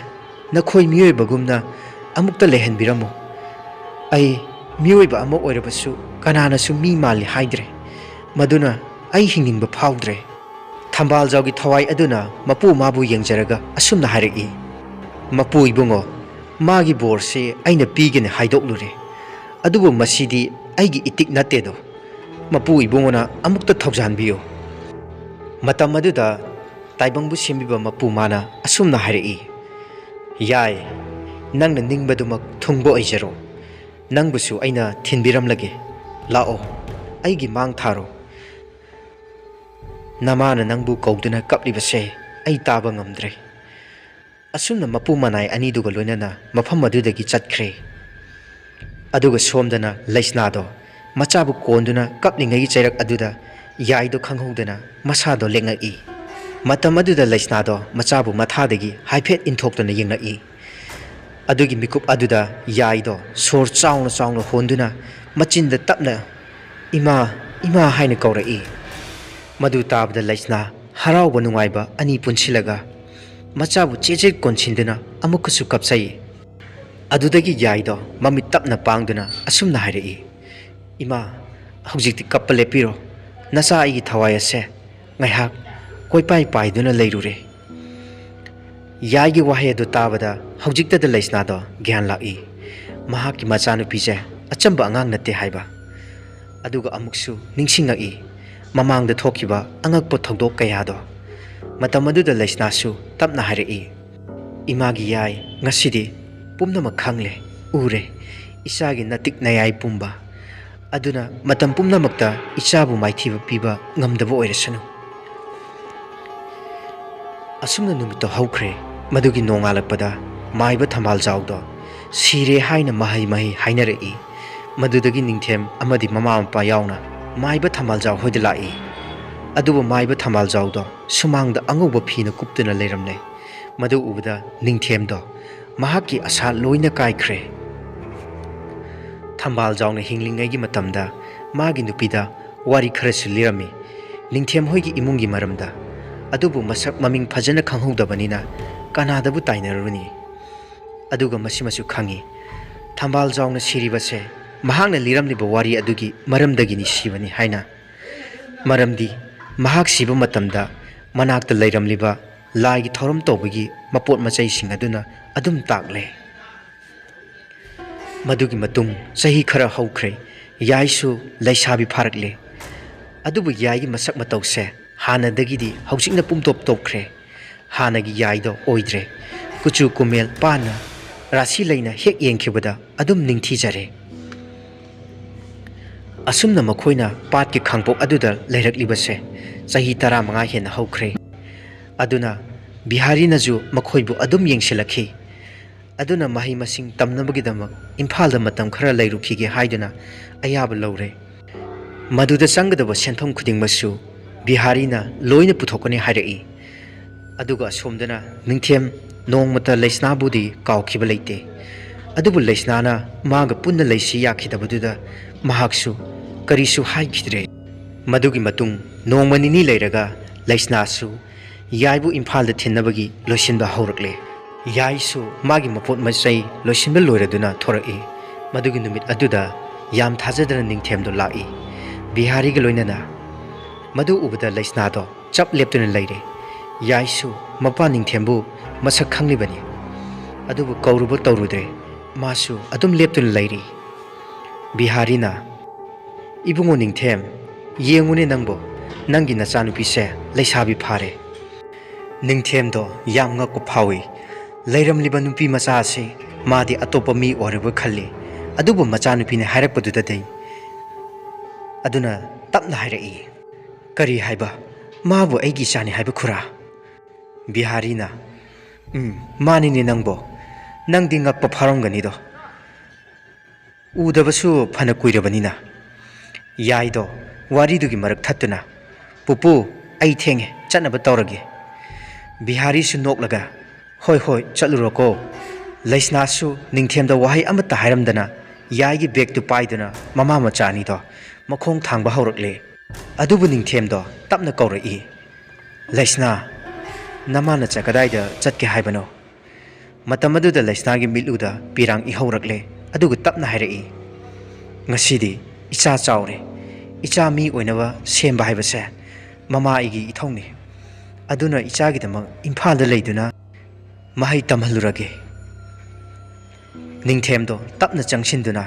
ꯅꯈꯣꯏ ꯃꯤꯑꯣꯏꯕꯒꯨꯝꯅ ꯑꯃꯨꯛꯇ ꯂꯩꯍꯟꯕꯤꯔꯝꯃꯨ꯫ ꯑꯩ ꯃꯤꯑꯣꯏꯕ ꯑꯃ ꯑꯣꯏꯔꯕꯁꯨ ꯀꯅꯥꯅꯁꯨ ꯃꯤ ꯃꯥꯜꯂꯤ ꯍꯥꯏꯗ꯭ꯔꯦ꯫ ꯃꯗꯨꯅ ꯑꯩ ꯍꯤꯡꯅꯤꯡꯕ ꯐꯥꯎꯗ꯭ꯔꯦ꯫ ꯊꯝꯕꯥꯜꯖꯥꯎꯒꯤ ꯊꯋꯥꯏ ꯑꯗꯨꯅ ꯃꯄꯨ ꯃꯥꯕꯨ ꯌꯦꯡꯖꯔꯒ ꯑꯁꯨꯝꯅ ꯍꯥꯏꯔꯛꯏ, "ꯃꯄꯨ ꯏꯕꯨꯡꯉꯣ, ꯃꯥꯒꯤ ꯕꯣꯔꯁꯤ ꯑꯩꯅ ꯄꯤꯒꯅꯤ ꯍꯥꯏꯗꯣꯛꯂꯨꯔꯦ, ꯑꯗꯨꯕꯨ ꯃꯁꯤꯗꯤ ꯑꯩꯒꯤ ꯏꯇꯤꯛ ꯅꯠꯇꯦꯗꯣ꯫ ꯃꯄꯨ ꯏꯕꯨꯡꯉꯣꯅ ꯑꯃꯨꯛꯇ ꯊꯧꯖꯥꯟꯕꯤꯌꯨ꯫" ꯃꯇꯝ ꯑꯗꯨꯗ ꯇꯥꯏꯕꯪꯕꯨ ꯁꯦꯝꯕꯤꯕ ꯃꯄꯨ ꯃꯥꯅ ꯑꯁꯨꯝꯅ ꯍꯥꯏꯔꯛꯏ, "ꯌꯥꯏ, ꯅꯪꯅ ꯅꯤꯡꯕꯗꯨꯃꯛ ꯊꯨꯡꯕ ꯑꯣꯏꯖꯔꯣ꯫ ꯅꯪꯕꯨꯁꯨ ꯑꯩꯅ ꯊꯤꯟꯕꯤꯔꯝꯂꯒꯦ꯫ ꯂꯥꯛꯑꯣ, ꯑꯩꯒꯤ ꯃꯥꯡ ꯊꯥꯔꯣ꯫ ꯅꯃꯥꯅ ꯅꯪꯕꯨ ꯀꯧꯗꯨꯅ ꯀꯞꯂꯤꯕꯁꯦ ꯑꯩ ꯇꯥꯕ ꯉꯝꯗ꯭ꯔꯦ꯫" ꯑꯁꯨꯝꯅ ꯃꯄꯨ ꯃꯅꯥꯏ ꯑꯅꯤꯗꯨꯒ ꯂꯣꯏꯅꯅ ꯃꯐꯝ ꯑꯗꯨꯗꯒꯤ ꯆꯠꯈ꯭ꯔꯦ꯫ ꯑꯗꯨꯒ ꯁꯣꯝꯗꯅ ꯂꯩꯁꯅꯥꯗꯣ ꯃꯆꯥꯕꯨ ꯀꯣꯟꯗꯨꯅ ꯀꯞꯂꯤꯉꯩꯒꯤ ꯆꯩꯔꯛ ꯑꯗꯨꯗ ꯌꯥꯏꯗꯣ ꯈꯪꯍꯧꯗꯅ ꯃꯁꯥꯗꯣ ꯂꯦꯡꯉꯛꯏ꯫ ꯃꯇꯝ ꯑꯗꯨꯗ ꯂꯩꯁꯅꯥꯗꯣ ꯃꯆꯥꯕꯨ ꯃꯊꯥꯗꯒꯤ ꯍꯥꯏꯐꯦꯠ ꯏꯟꯊꯣꯛꯇꯨꯅ ꯌꯦꯡꯉꯛꯏ꯫ ꯑꯗꯨꯒꯤ ꯃꯤꯀꯨꯞ ꯑꯗꯨꯗ ꯌꯥꯏꯗꯣ ꯁꯣꯔ ꯆꯥꯎꯅ ꯆꯥꯎꯅ ꯍꯣꯟꯗꯨꯅ ꯃꯆꯤꯟꯗ ꯇꯞꯅ, "ꯏꯃꯥ, ꯏꯃꯥ" ꯍꯥꯏꯅ ꯀꯧꯔꯛꯏ꯫ ꯃꯗꯨ ꯇꯥꯕꯗ ꯂꯩꯁꯅꯥ ꯍꯔꯥꯎꯕ ꯅꯨꯡꯉꯥꯏꯕ ꯑꯅꯤ ꯄꯨꯟꯁꯤꯜꯂꯒ ꯃꯆꯥꯕꯨ ꯆꯦꯠ ꯆꯦꯠ ꯀꯣꯟꯁꯤꯟꯗꯨꯅ ꯑꯃꯨꯛꯀꯁꯨ ꯀꯞꯆꯩ꯫ ꯑꯗꯨꯗꯒꯤ ꯌꯥꯏꯗꯣ ꯃꯃꯤꯠ ꯇꯞꯅ ꯄꯥꯡꯗꯨꯅ ꯑꯁꯨꯝꯅ ꯍꯥꯏꯔꯛꯏ, "ꯏꯃꯥ, ꯍꯧꯖꯤꯛꯇꯤ ꯀꯞꯄ ꯂꯦꯞꯄꯤꯔꯣ꯫ ꯅꯆꯥ ꯑꯩꯒꯤ ꯊꯋꯥꯏ ꯑꯁꯦ ꯉꯥꯏꯍꯥꯛ ꯀꯣꯏꯄꯥꯏ ꯄꯥꯏꯗꯨꯅ ꯂꯩꯔꯨꯔꯦ꯫" ꯌꯥꯏꯒꯤ ꯋꯥꯍꯩ ꯑꯗꯨ ꯇꯥꯕꯗ ꯍꯧꯖꯤꯛꯇꯗ ꯂꯩꯁꯅꯥꯗꯣ ꯒ꯭ꯌꯥꯟ ꯂꯥꯛꯏ꯫ ꯃꯍꯥꯛꯀꯤ ꯃꯆꯥꯅꯨꯄꯤꯁꯦ ꯑꯆꯝꯕ ꯑꯉꯥꯡ ꯅꯠꯇꯦ ꯍꯥꯏꯕ꯫ ꯑꯗꯨꯒ ꯑꯃꯨꯛꯁꯨ ꯅꯤꯡꯁꯤꯡꯉꯛꯏ ꯃꯃꯥꯡꯗ ꯊꯣꯛꯈꯤꯕ ꯑꯉꯛꯄ ꯊꯧꯗꯣꯛ ꯀꯌꯥꯗꯣ꯫ ꯃꯇꯝ ꯑꯗꯨꯗ ꯂꯩꯁꯅꯥꯁꯨ ꯇꯞꯅ ꯍꯥꯏꯔꯛꯏ, "ꯏꯃꯥꯒꯤ ꯌꯥꯏ, ꯉꯁꯤꯗꯤ ꯄꯨꯝꯅꯃꯛ ꯈꯪꯂꯦ, ꯎꯔꯦ, ꯏꯆꯥꯒꯤ ꯅꯇꯤꯛ ꯅꯌꯥꯏ ꯄꯨꯝꯕ꯫ ꯑꯗꯨꯅ ꯃꯇꯝ ꯄꯨꯝꯅꯃꯛꯇ ꯏꯆꯥꯕꯨ ꯃꯥꯏꯊꯤꯕ ꯄꯤꯕ ꯉꯝꯗꯕ ꯑꯣꯏꯔꯁꯅꯨ꯫" ꯑꯁꯨꯝꯅ ꯅꯨꯃꯤꯠꯇꯣ ꯍꯧꯈ꯭ꯔꯦ꯫ ꯃꯗꯨꯒꯤ ꯅꯣꯡꯉꯥꯜꯂꯛꯄꯗ ꯃꯥꯏꯕ ꯊꯝꯕꯥꯜꯖꯥꯎꯗꯣ ꯁꯤꯔꯦ ꯍꯥꯏꯅ ꯃꯍꯩ ꯃꯍꯩ ꯍꯥꯏꯅꯔꯛꯏ꯫ ꯃꯗꯨꯗꯒꯤ ꯅꯤꯡꯊꯦꯝ ꯑꯃꯗꯤ ꯃꯃꯥ ꯃꯄꯥ ꯌꯥꯎꯅ ꯃꯥꯏꯕ ꯊꯝꯕꯥꯜꯖꯥꯎ ꯍꯣꯏꯗ ꯂꯥꯛꯏ꯫ ꯑꯗꯨꯕꯨ ꯃꯥꯏꯕ ꯊꯝꯕꯥꯜꯖꯥꯎꯗꯣ ꯁꯨꯃꯥꯡꯗ ꯑꯉꯧꯕ ꯐꯤꯅ ꯀꯨꯞꯇꯨꯅ ꯂꯩꯔꯝꯂꯦ꯫ ꯃꯗꯨ ꯎꯕꯗ ꯅꯤꯡꯊꯦꯝꯗꯣ ꯃꯍꯥꯛꯀꯤ ꯑꯁꯥ ꯂꯣꯏꯅ ꯀꯥꯏꯈ꯭ꯔꯦ꯫ ꯊꯝꯕꯥꯜ ꯖꯥꯎꯅ ꯍꯤꯡꯂꯤꯉꯩꯒꯤ ꯃꯇꯝꯗ ꯃꯥꯒꯤ ꯅꯨꯄꯤꯗ ꯋꯥꯔꯤ ꯈꯔꯁꯨ ꯂꯤꯔꯝꯃꯤ, ꯅꯤꯡꯊꯦꯝ ꯍꯣꯏꯒꯤ ꯏꯃꯨꯡꯒꯤ ꯃꯔꯝꯗ꯫ ꯑꯗꯨꯕꯨ ꯃꯁꯛ ꯃꯃꯤꯡ ꯐꯖꯅ ꯈꯪꯍꯧꯗꯕꯅꯤꯅ ꯀꯅꯥꯗꯕꯨ ꯇꯥꯏꯅꯔꯨꯅꯤ? ꯑꯗꯨꯒ ꯃꯁꯤꯃꯁꯨ ꯈꯪꯉꯤ, ꯊꯝꯕꯥꯜ ꯖꯥꯎꯅ ꯁꯤꯔꯤꯕꯁꯦ ꯃꯍꯥꯛꯅ ꯂꯤꯔꯝꯂꯤꯕ ꯋꯥꯔꯤ ꯑꯗꯨꯒꯤ ꯃꯔꯝꯗꯒꯤꯅꯤ ꯁꯤꯕꯅꯤ ꯍꯥꯏꯅ꯫ ꯃꯔꯝꯗꯤ ꯃꯍꯥꯛ ꯁꯤꯕ ꯃꯇꯝꯗ ꯃꯅꯥꯛꯇ ꯂꯩꯔꯝꯂꯤꯕ ꯂꯥꯏꯒꯤ ꯊꯧꯔꯝ ꯇꯧꯕꯒꯤ ꯃꯄꯣꯠ ꯃꯆꯩꯁꯤꯡ ꯑꯗꯨꯅ ꯑꯗꯨꯝ ꯇꯥꯛꯂꯦ꯫ ꯃꯗꯨꯒꯤ ꯃꯇꯨꯡ ꯆꯍꯤ ꯈꯔ ꯍꯧꯈ꯭ꯔꯦ꯫ ꯌꯥꯏꯁꯨ ꯂꯩꯁꯥꯕꯤ ꯐꯥꯔꯛꯂꯦ꯫ ꯑꯗꯨꯕꯨ ꯌꯥꯏꯒꯤ ꯃꯁꯛ ꯃꯇꯧꯁꯦ ꯍꯥꯟꯅꯗꯒꯤꯗꯤ ꯍꯧꯖꯤꯛꯅ ꯄꯨꯝꯇꯣꯞ ꯇꯣꯞꯈ꯭ꯔꯦ꯫ ꯍꯥꯟꯅꯒꯤ ꯌꯥꯏꯗꯣ ꯑꯣꯏꯗ꯭ꯔꯦ꯫ ꯀꯨꯆꯨ ꯀꯨꯃꯦꯜ ꯄꯥꯅ ꯔꯥꯁꯤ ꯂꯩꯅ ꯍꯦꯛ ꯌꯦꯡꯈꯤꯕꯗ ꯑꯗꯨꯝ ꯅꯤꯡꯊꯤꯖꯔꯦ꯫ ꯑꯁꯨꯝꯅ ꯃꯈꯣꯏꯅ ꯄꯥꯠꯀꯤ ꯈꯥꯡꯄꯣꯛ ꯑꯗꯨꯗ ꯂꯩꯔꯛꯂꯤꯕꯁꯦ ꯆꯍꯤ ꯇꯔꯥꯃꯉꯥ ꯍꯦꯟꯅ ꯍꯧꯈ꯭ꯔꯦ꯫ ꯑꯗꯨꯅ ꯕꯤꯍꯥꯔꯤꯅꯁꯨ ꯃꯈꯣꯏꯕꯨ ꯑꯗꯨꯝ ꯌꯦꯡꯁꯤꯜꯂꯛꯈꯤ꯫ ꯑꯗꯨꯅ ꯃꯍꯩ ꯃꯁꯤꯡ ꯇꯝꯅꯕꯒꯤꯗꯃꯛ ꯏꯝꯐꯥꯜꯗ ꯃꯇꯝ ꯈꯔ ꯂꯩꯔꯨꯈꯤꯒꯦ ꯍꯥꯏꯗꯨꯅ ꯑꯌꯥꯕ ꯂꯧꯔꯦ꯫ ꯃꯗꯨꯗ ꯆꯪꯒꯗꯕ ꯁꯦꯟꯐꯝ ꯈꯨꯗꯤꯡꯃꯛꯁꯨ ꯕꯤꯍꯥꯔꯤꯅ ꯂꯣꯏꯅ ꯄꯨꯊꯣꯛꯀꯅꯤ ꯍꯥꯏꯔꯛꯏ꯫ ꯑꯗꯨꯒ ꯑꯁꯣꯝꯗꯅ ꯅꯤꯡꯊꯦꯝ ꯅꯣꯡꯃꯇ ꯂꯩꯁꯅꯥꯕꯨꯗꯤ ꯀꯥꯎꯈꯤꯕ ꯂꯩꯇꯦ꯫ ꯑꯗꯨꯕꯨ ꯂꯩꯁꯅꯥꯅ ꯃꯥꯒ ꯄꯨꯟꯅ ꯂꯩꯁꯤ ꯌꯥꯈꯤꯗꯕꯗꯨꯗ ꯃꯍꯥꯛꯁꯨ ꯀꯔꯤꯁꯨ ꯍꯥꯏꯈꯤꯗ꯭ꯔꯦ꯫ ꯃꯗꯨꯒꯤ ꯃꯇꯨꯡ ꯅꯣꯡꯃ ꯅꯤꯅꯤ ꯂꯩꯔꯒ ꯂꯩꯁꯅꯥꯁꯨ ꯌꯥꯏꯕꯨ ꯏꯝꯐꯥꯜꯗ ꯊꯤꯟꯅꯕꯒꯤ ꯂꯣꯏꯁꯤꯟꯕ ꯍꯧꯔꯛꯂꯦ꯫ ꯌꯥꯏꯁꯨ ꯃꯥꯒꯤ ꯃꯄꯣꯠ ꯃꯆꯩ ꯂꯣꯏꯁꯤꯟꯕ ꯂꯣꯏꯔꯗꯨꯅ ꯊꯣꯔꯛꯏ꯫ ꯃꯗꯨꯒꯤ ꯅꯨꯃꯤꯠ ꯑꯗꯨꯗ ꯌꯥꯝ ꯊꯥꯖꯗꯅ ꯅꯤꯡꯊꯦꯝꯗꯣ ꯂꯥꯛꯏ, ꯕꯤꯍꯥꯔꯤꯒ ꯂꯣꯏꯅꯅ꯫ ꯃꯗꯨ ꯎꯕꯗ ꯂꯩꯁꯅꯥꯗꯣ ꯆꯞ ꯂꯦꯞꯇꯨꯅ ꯂꯩꯔꯦ꯫ ꯌꯥꯏꯁꯨ ꯃꯄꯥ ꯅꯤꯡꯊꯦꯝꯕꯨ ꯃꯁꯛ ꯈꯪꯂꯤꯕꯅꯤ, ꯑꯗꯨꯕꯨ ꯀꯧꯔꯨꯕ ꯇꯧꯔꯨꯗ꯭ꯔꯦ꯫ ꯃꯥꯁꯨ ꯑꯗꯨꯝ ꯂꯦꯞꯇꯨꯅ ꯂꯩꯔꯤ꯫ ꯕꯤꯍꯥꯔꯤꯅ, "ꯏꯕꯨꯡꯉꯣ ꯅꯤꯡꯊꯦꯝ, ꯌꯦꯡꯉꯨꯅꯦ ꯅꯪꯕꯣ, ꯅꯪꯒꯤ ꯅꯆꯥꯅꯨꯄꯤꯁꯦ ꯂꯩꯁꯥꯕꯤ ꯐꯥꯔꯦ꯫" ꯅꯤꯡꯊꯦꯝꯗꯣ ꯌꯥꯝ ꯉꯛꯄ ꯐꯥꯎꯏ꯫ ꯂꯩꯔꯝꯂꯤꯕ ꯅꯨꯄꯤ ꯃꯆꯥ ꯑꯁꯤ ꯃꯥꯗꯤ ꯑꯇꯣꯞꯄ ꯃꯤ ꯑꯣꯏꯔꯕ ꯈꯜꯂꯤ, ꯑꯗꯨꯕꯨ ꯃꯆꯥꯅꯨꯄꯤꯅ ꯍꯥꯏꯔꯛꯄꯗꯨꯗꯗꯤ꯫ ꯑꯗꯨꯅ ꯇꯞꯅ ꯍꯥꯏꯔꯛꯏ, "ꯀꯔꯤ ꯍꯥꯏꯕ? ꯃꯥꯕꯨ ꯑꯩꯒꯤ ꯏꯆꯥꯅꯤ ꯍꯥꯏꯕ ꯈꯨꯔꯥ?" ꯕꯤꯍꯥꯔꯤꯅ, "ꯎꯝ, ꯃꯥꯅꯤꯅꯦ ꯅꯪꯕꯣ꯫ ꯅꯪꯗꯤ ꯉꯛꯄ ꯐꯥꯎꯔꯝꯒꯅꯤꯗꯣ꯫ ꯎꯗꯕꯁꯨ ꯐꯅ ꯀꯨꯏꯔꯕꯅꯤꯅ꯫" ꯌꯥꯏꯗꯣ ꯋꯥꯔꯤꯗꯨꯒꯤ ꯃꯔꯛ ꯊꯠꯇꯨꯅ, "ꯄꯨꯄꯨ, ꯑꯩ ꯊꯦꯡꯉꯦ, ꯆꯠꯅꯕ ꯇꯧꯔꯒꯦ꯫" ꯕꯤꯍꯥꯔꯤꯁꯨ ꯅꯣꯛꯂꯒ, "ꯍꯣꯏ, ꯍꯣꯏ, ꯆꯠꯂꯨꯔꯣꯀꯣ꯫" ꯂꯩꯁꯅꯥꯁꯨ ꯅꯤꯡꯊꯦꯝꯗ ꯋꯥꯍꯩ ꯑꯃꯠꯇ ꯍꯥꯏꯔꯝꯗꯅ ꯌꯥꯏꯒꯤ ꯕꯦꯒꯇꯨ ꯄꯥꯏꯗꯨꯅ ꯃꯃꯥ ꯃꯆꯥ ꯑꯅꯤꯗꯣ ꯃꯈꯣꯡ ꯊꯥꯡꯕ ꯍꯧꯔꯛꯂꯦ꯫ ꯑꯗꯨꯕꯨ ꯅꯤꯡꯊꯦꯝꯗꯣ ꯇꯞꯅ ꯀꯧꯔꯛꯏ, "ꯂꯩꯁꯅꯥ, ꯅꯃꯥ ꯅꯆꯥ ꯀꯗꯥꯏꯗ ꯆꯠꯀꯦ ꯍꯥꯏꯕꯅꯣ?" ꯃꯇꯝ ꯑꯗꯨꯗ ꯂꯩꯁꯅꯥꯒꯤ ꯃꯤꯠꯂꯨꯗ ꯄꯤꯔꯥꯡ ꯏꯍꯧꯔꯛꯂꯦ, ꯑꯗꯨꯒ ꯇꯞꯅ ꯍꯥꯏꯔꯛꯏ, "ꯉꯁꯤꯗꯤ ꯏꯆꯥ ꯆꯥꯎꯔꯦ꯫ ꯏꯆꯥ ꯃꯤ ꯑꯣꯏꯅꯕ ꯁꯦꯝꯕ ꯍꯥꯏꯕꯁꯦ ꯃꯃꯥ ꯑꯩꯒꯤ ꯏꯊꯧꯅꯤ꯫ ꯑꯗꯨꯅ ꯏꯆꯥꯒꯤꯗꯃꯛ ꯏꯝꯐꯥꯜꯗ ꯂꯩꯗꯨꯅ ꯃꯍꯩ ꯇꯝꯍꯜꯂꯨꯔꯒꯦ꯫" ꯅꯤꯡꯊꯦꯝꯗꯣ ꯇꯞꯅ ꯆꯪꯁꯤꯟꯗꯨꯅ,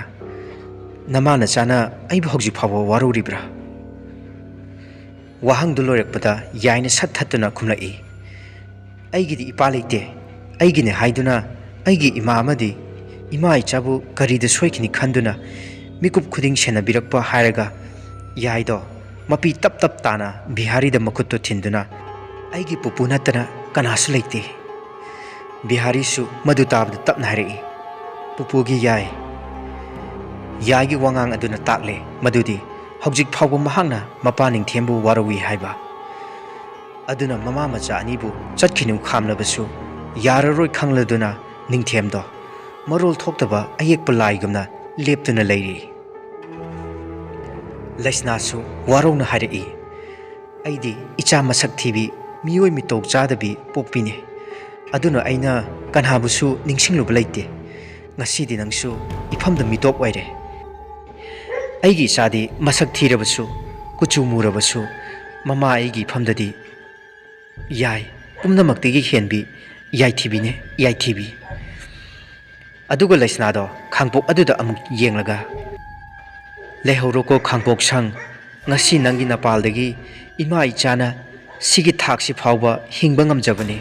"ꯅꯃꯥ ꯅꯆꯥꯅ ꯑꯩꯕꯨ ꯍꯧꯖꯤꯛ ꯐꯥꯎꯕ ꯋꯥꯔꯧꯔꯤꯕ꯭ꯔꯥ?" ꯋꯥꯍꯪꯗꯨ ꯂꯣꯏꯔꯛꯄꯗ ꯌꯥꯏꯅ ꯁꯠ ꯊꯠꯇꯨꯅ ꯈꯨꯝꯂꯛꯏ, "ꯑꯩꯒꯤꯗꯤ ꯏꯄꯥ ꯂꯩꯇꯦ꯫ ꯑꯩꯒꯤꯅꯦ ꯍꯥꯏꯗꯨꯅ ꯑꯩꯒꯤ ꯏꯃꯥ ꯑꯃꯗꯤ ꯏꯃꯥ ꯏꯆꯥꯕꯨ ꯀꯔꯤꯗ ꯁꯣꯏꯈꯤꯅꯤ ꯈꯟꯗꯨꯅ ꯃꯤꯀꯨꯞ ꯈꯨꯗꯤꯡ ꯁꯦꯟꯅꯕꯤꯔꯛꯄ" ꯍꯥꯏꯔꯒ ꯌꯥꯏꯗꯣ ꯃꯄꯤ ꯇꯞ ꯇꯞ ꯇꯥꯅ ꯕꯤꯍꯥꯔꯤꯗ ꯃꯈꯨꯠꯇꯨ ꯊꯤꯟꯗꯨꯅ, "ꯑꯩꯒꯤ ꯄꯨꯄꯨ ꯅꯠꯇꯅ ꯀꯅꯥꯁꯨ ꯂꯩꯇꯦ꯫" ꯕꯤꯍꯥꯔꯤꯁꯨ ꯃꯗꯨ ꯇꯥꯕꯗ ꯇꯞꯅ ꯍꯥꯏꯔꯛꯏ, "ꯄꯨꯄꯨꯒꯤ ꯌꯥꯏ꯫" ꯌꯥꯏꯒꯤ ꯋꯥꯉꯥꯡ ꯑꯗꯨꯅ ꯇꯥꯛꯂꯦ ꯃꯗꯨꯗꯤ ꯍꯧꯖꯤꯛ ꯐꯥꯎꯕ ꯃꯍꯥꯛꯅ ꯃꯄꯥ ꯅꯤꯡꯊꯦꯝꯕꯨ ꯋꯥꯔꯧꯏ ꯍꯥꯏꯕ꯫ ꯑꯗꯨꯅ ꯃꯃꯥ ꯃꯆꯥ ꯑꯅꯤꯕꯨ ꯆꯠꯈꯤꯅꯨ ꯈꯥꯝꯂꯕꯁꯨ ꯌꯥꯔꯔꯣꯏ ꯈꯪꯂꯗꯨꯅ ꯅꯤꯡꯊꯦꯝꯗꯣ ꯃꯔꯣꯜ ꯊꯣꯛꯇꯕ ꯑꯌꯦꯛꯄ ꯂꯥꯏꯒꯨꯝꯅ ꯂꯦꯞꯇꯨꯅ ꯂꯩꯔꯤ꯫ ꯂꯩꯁꯅꯥꯁꯨ ꯋꯥꯔꯧꯅ ꯍꯥꯏꯔꯛꯏ, "ꯑꯩꯗꯤ ꯏꯆꯥ ꯃꯁꯛ ꯊꯤꯕꯤ, ꯃꯤꯑꯣꯏ ꯃꯤꯇꯧ ꯆꯥꯗꯕꯤ ꯄꯣꯛꯄꯤꯅꯤ꯫ ꯑꯗꯨꯅ ꯑꯩꯅ ꯀꯅꯥꯕꯨꯁꯨ ꯅꯤꯡꯁꯤꯡꯂꯨꯕ ꯂꯩꯇꯦ꯫ ꯉꯁꯤꯗꯤ ꯅꯪꯁꯨ ꯏꯐꯝꯗ ꯃꯤꯇꯣꯞ ꯑꯣꯏꯔꯦ꯫ ꯑꯩꯒꯤ ꯏꯆꯥꯗꯤ ꯃꯁꯛ ꯊꯤꯔꯕꯁꯨ, ꯀꯨꯆꯨ ꯃꯨꯔꯕꯁꯨ, ꯃꯃꯥ ꯑꯩꯒꯤ ꯏꯐꯝꯗꯗꯤ ꯌꯥꯏ, ꯄꯨꯝꯅꯃꯛꯇꯒꯤ ꯍꯦꯟꯕꯤ ꯌꯥꯏꯊꯤꯕꯤꯅꯦ, ꯌꯥꯏꯊꯤꯕꯤ꯫" ꯑꯗꯨꯒ ꯂꯩꯁꯅꯥꯗꯣ ꯈꯥꯡꯄꯣꯛ ꯑꯗꯨꯗ ꯑꯃꯨꯛ ꯌꯦꯡꯂꯒ, "ꯂꯩꯍꯧꯔꯣꯀꯣ ꯈꯥꯡꯄꯣꯛ ꯁꯪ, ꯉꯁꯤ ꯅꯪꯒꯤ ꯅꯄꯥꯜꯗꯒꯤ ꯏꯃꯥ ꯏꯆꯥꯅ ꯁꯤꯒꯤ ꯊꯥꯛꯁꯤ ꯐꯥꯎꯕ ꯍꯤꯡꯕ ꯉꯝꯖꯕꯅꯤ꯫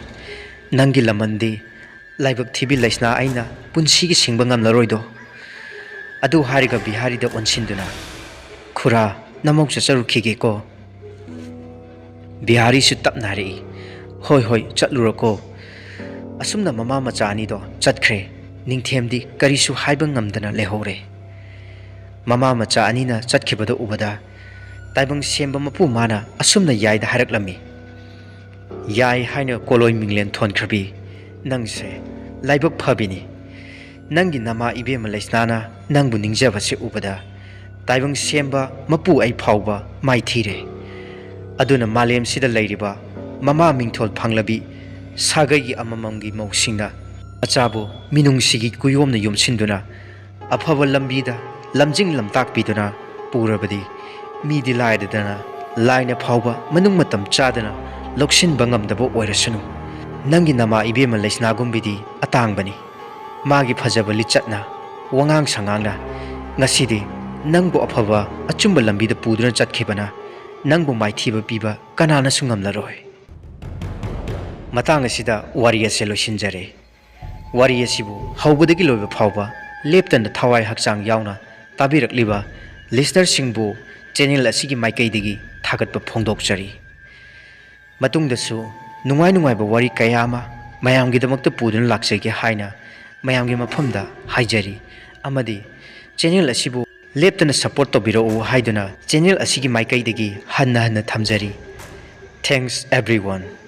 ꯅꯪꯒꯤ ꯂꯃꯟꯗꯤ ꯂꯥꯏꯕꯛ ꯊꯤꯕꯤ ꯂꯩꯁꯅꯥ ꯑꯩꯅ ꯄꯨꯟꯁꯤꯒꯤ ꯁꯤꯡꯕ ꯉꯝꯂꯔꯣꯏꯗꯣ꯫" ꯑꯗꯨ ꯍꯥꯏꯔꯒ ꯕꯤꯍꯥꯔꯤꯗ ꯑꯣꯟꯁꯤꯟꯗꯨꯅ, "ꯈꯨꯔꯥ, ꯅꯃꯧ ꯆꯠꯆꯔꯨꯈꯤꯒꯦꯀꯣ꯫" ꯕꯤꯍꯥꯔꯤꯁꯨ ꯇꯞꯅ ꯍꯥꯏꯔꯛꯏ, "ꯍꯣꯏ, ꯍꯣꯏ, ꯆꯠꯂꯨꯔꯣꯀꯣ꯫" ꯑꯁꯨꯝꯅ ꯃꯃꯥ ꯃꯆꯥ ꯑꯅꯤꯗꯣ ꯆꯠꯈ꯭ꯔꯦ꯫ ꯅꯤꯡꯊꯦꯝꯗꯤ ꯀꯔꯤꯁꯨ ꯍꯥꯏꯕ ꯉꯝꯗꯅ ꯂꯩꯍꯧꯔꯦ꯫ ꯃꯃꯥ ꯃꯆꯥ ꯑꯅꯤꯅ ꯆꯠꯈꯤꯕꯗꯨ ꯎꯕꯗ ꯇꯥꯏꯕꯪ ꯁꯦꯝꯕ ꯃꯄꯨ ꯃꯥꯅ ꯑꯁꯨꯝꯅ ꯌꯥꯏꯗ ꯍꯥꯏꯔꯛꯂꯝꯃꯤ, "ꯌꯥꯏ ꯍꯥꯏꯅ ꯀꯣꯂꯣꯏ ꯃꯤꯡꯂꯦꯟ ꯊꯣꯟꯈ꯭ꯔꯕꯤ, ꯅꯪꯁꯦ ꯂꯥꯏꯕꯛ ꯐꯕꯤꯅꯤ꯫ ꯅꯪꯒꯤ ꯅꯃꯥ ꯏꯕꯦꯝꯃ ꯂꯩꯁꯅꯥꯅ ꯅꯪꯕꯨ ꯅꯤꯡꯖꯕꯁꯦ ꯎꯕꯗ ꯇꯥꯏꯕꯪ ꯁꯦꯝꯕ ꯃꯄꯨ ꯑꯩ ꯐꯥꯎꯕ ꯃꯥꯏꯊꯤꯔꯦ꯫ ꯑꯗꯨꯅ ꯃꯥꯂꯦꯝꯁꯤꯗ ꯂꯩꯔꯤꯕ ꯃꯃꯥ ꯃꯤꯡꯊꯣꯜ ꯐꯪꯂꯕꯤ ꯁꯥꯒꯩꯒꯤ ꯑꯃꯃꯝꯒꯤ ꯃꯧꯁꯤꯡꯅ ꯃꯆꯥꯕꯨ ꯃꯤꯅꯨꯡꯁꯤꯒꯤ ꯀꯨꯌꯣꯝꯅ ꯌꯣꯝꯁꯤꯟꯗꯨꯅ ꯑꯐꯕ ꯂꯝꯕꯤꯗ ꯂꯝꯖꯤꯡ ꯂꯝꯇꯥꯛꯄꯤꯗꯨꯅ ꯄꯨꯔꯕꯗꯤ ꯃꯤꯗꯤ ꯂꯥꯏꯔꯗꯅ ꯂꯥꯏꯅ ꯐꯥꯎꯕ ꯃꯅꯨꯡ ꯃꯇꯝ ꯆꯥꯗꯅ ꯂꯧꯁꯤꯟꯕ ꯉꯝꯗꯕ ꯑꯣꯏꯔꯁꯅꯨ꯫ ꯅꯪꯒꯤ ꯅꯃꯥ ꯏꯕꯦꯝꯃ ꯂꯩꯁꯅꯥꯒꯨꯝꯕꯤꯗꯤ ꯑꯇꯥꯡꯕꯅꯤ꯫ ꯃꯥꯒꯤ ꯐꯖꯕ ꯂꯤꯆꯠꯅ, ꯋꯥꯉꯥꯡ ꯁꯉꯥꯡꯅ ꯉꯁꯤꯗꯤ ꯅꯪꯕꯨ ꯑꯐꯕ ꯑꯆꯨꯝꯕ ꯂꯝꯕꯤꯗ ꯄꯨꯗꯨꯅ ꯆꯠꯈꯤꯕꯅ ꯅꯪꯕꯨ ꯃꯥꯏꯊꯤꯕ ꯄꯤꯕ ꯀꯅꯥꯅꯁꯨ ꯉꯝꯂꯔꯣꯏ꯫ ꯃꯇꯥꯡ ꯑꯁꯤꯗ ꯋꯥꯔꯤ ꯑꯁꯤ ꯂꯣꯏꯁꯤꯟꯖꯔꯦ꯫ ꯋꯥꯔꯤ ꯑꯁꯤꯕꯨ ꯍꯧꯕꯗꯒꯤ ꯂꯣꯏꯕ ꯐꯥꯎꯕ ꯂꯦꯞꯇꯅ ꯊꯋꯥꯏ ꯍꯛꯆꯥꯡ ꯌꯥꯎꯅ ꯇꯥꯕꯤꯔꯛꯂꯤꯕ ꯂꯤꯁꯅꯔꯁꯤꯡꯕꯨ ꯆꯦꯅꯦꯜ ꯑꯁꯤꯒꯤ ꯃꯥꯏꯀꯩꯗꯒꯤ ꯊꯥꯒꯠꯄ ꯐꯣꯡꯗꯣꯛꯆꯔꯤ꯫ ꯃꯇꯨꯡꯗꯁꯨ ꯅꯨꯡꯉꯥꯏ ꯅꯨꯡꯉꯥꯏꯕ ꯋꯥꯔꯤ ꯀꯌꯥ ꯑꯃ ꯃꯌꯥꯝꯒꯤꯗꯃꯛꯇ ꯄꯨꯗꯨꯅ ꯂꯥꯛꯆꯒꯦ ꯍꯥꯏꯅ ꯃꯌꯥꯝꯒꯤ ꯃꯐꯝꯗ ꯍꯥꯏꯖꯔꯤ꯫ ꯑꯃꯗꯤ ꯆꯦꯅꯦꯜ ꯑꯁꯤꯕꯨ ꯂꯦꯞꯇꯅ ꯁꯄꯣꯔꯠ ꯇꯧꯕꯤꯔꯛꯎ ꯍꯥꯏꯗꯨꯅ ꯆꯦꯅꯦꯜ ꯑꯁꯤꯒꯤ ꯃꯥꯏꯀꯩꯗꯒꯤ ꯍꯟꯅ ꯍꯟꯅ ꯊꯝꯖꯔꯤ꯫ Thanks everyone꯫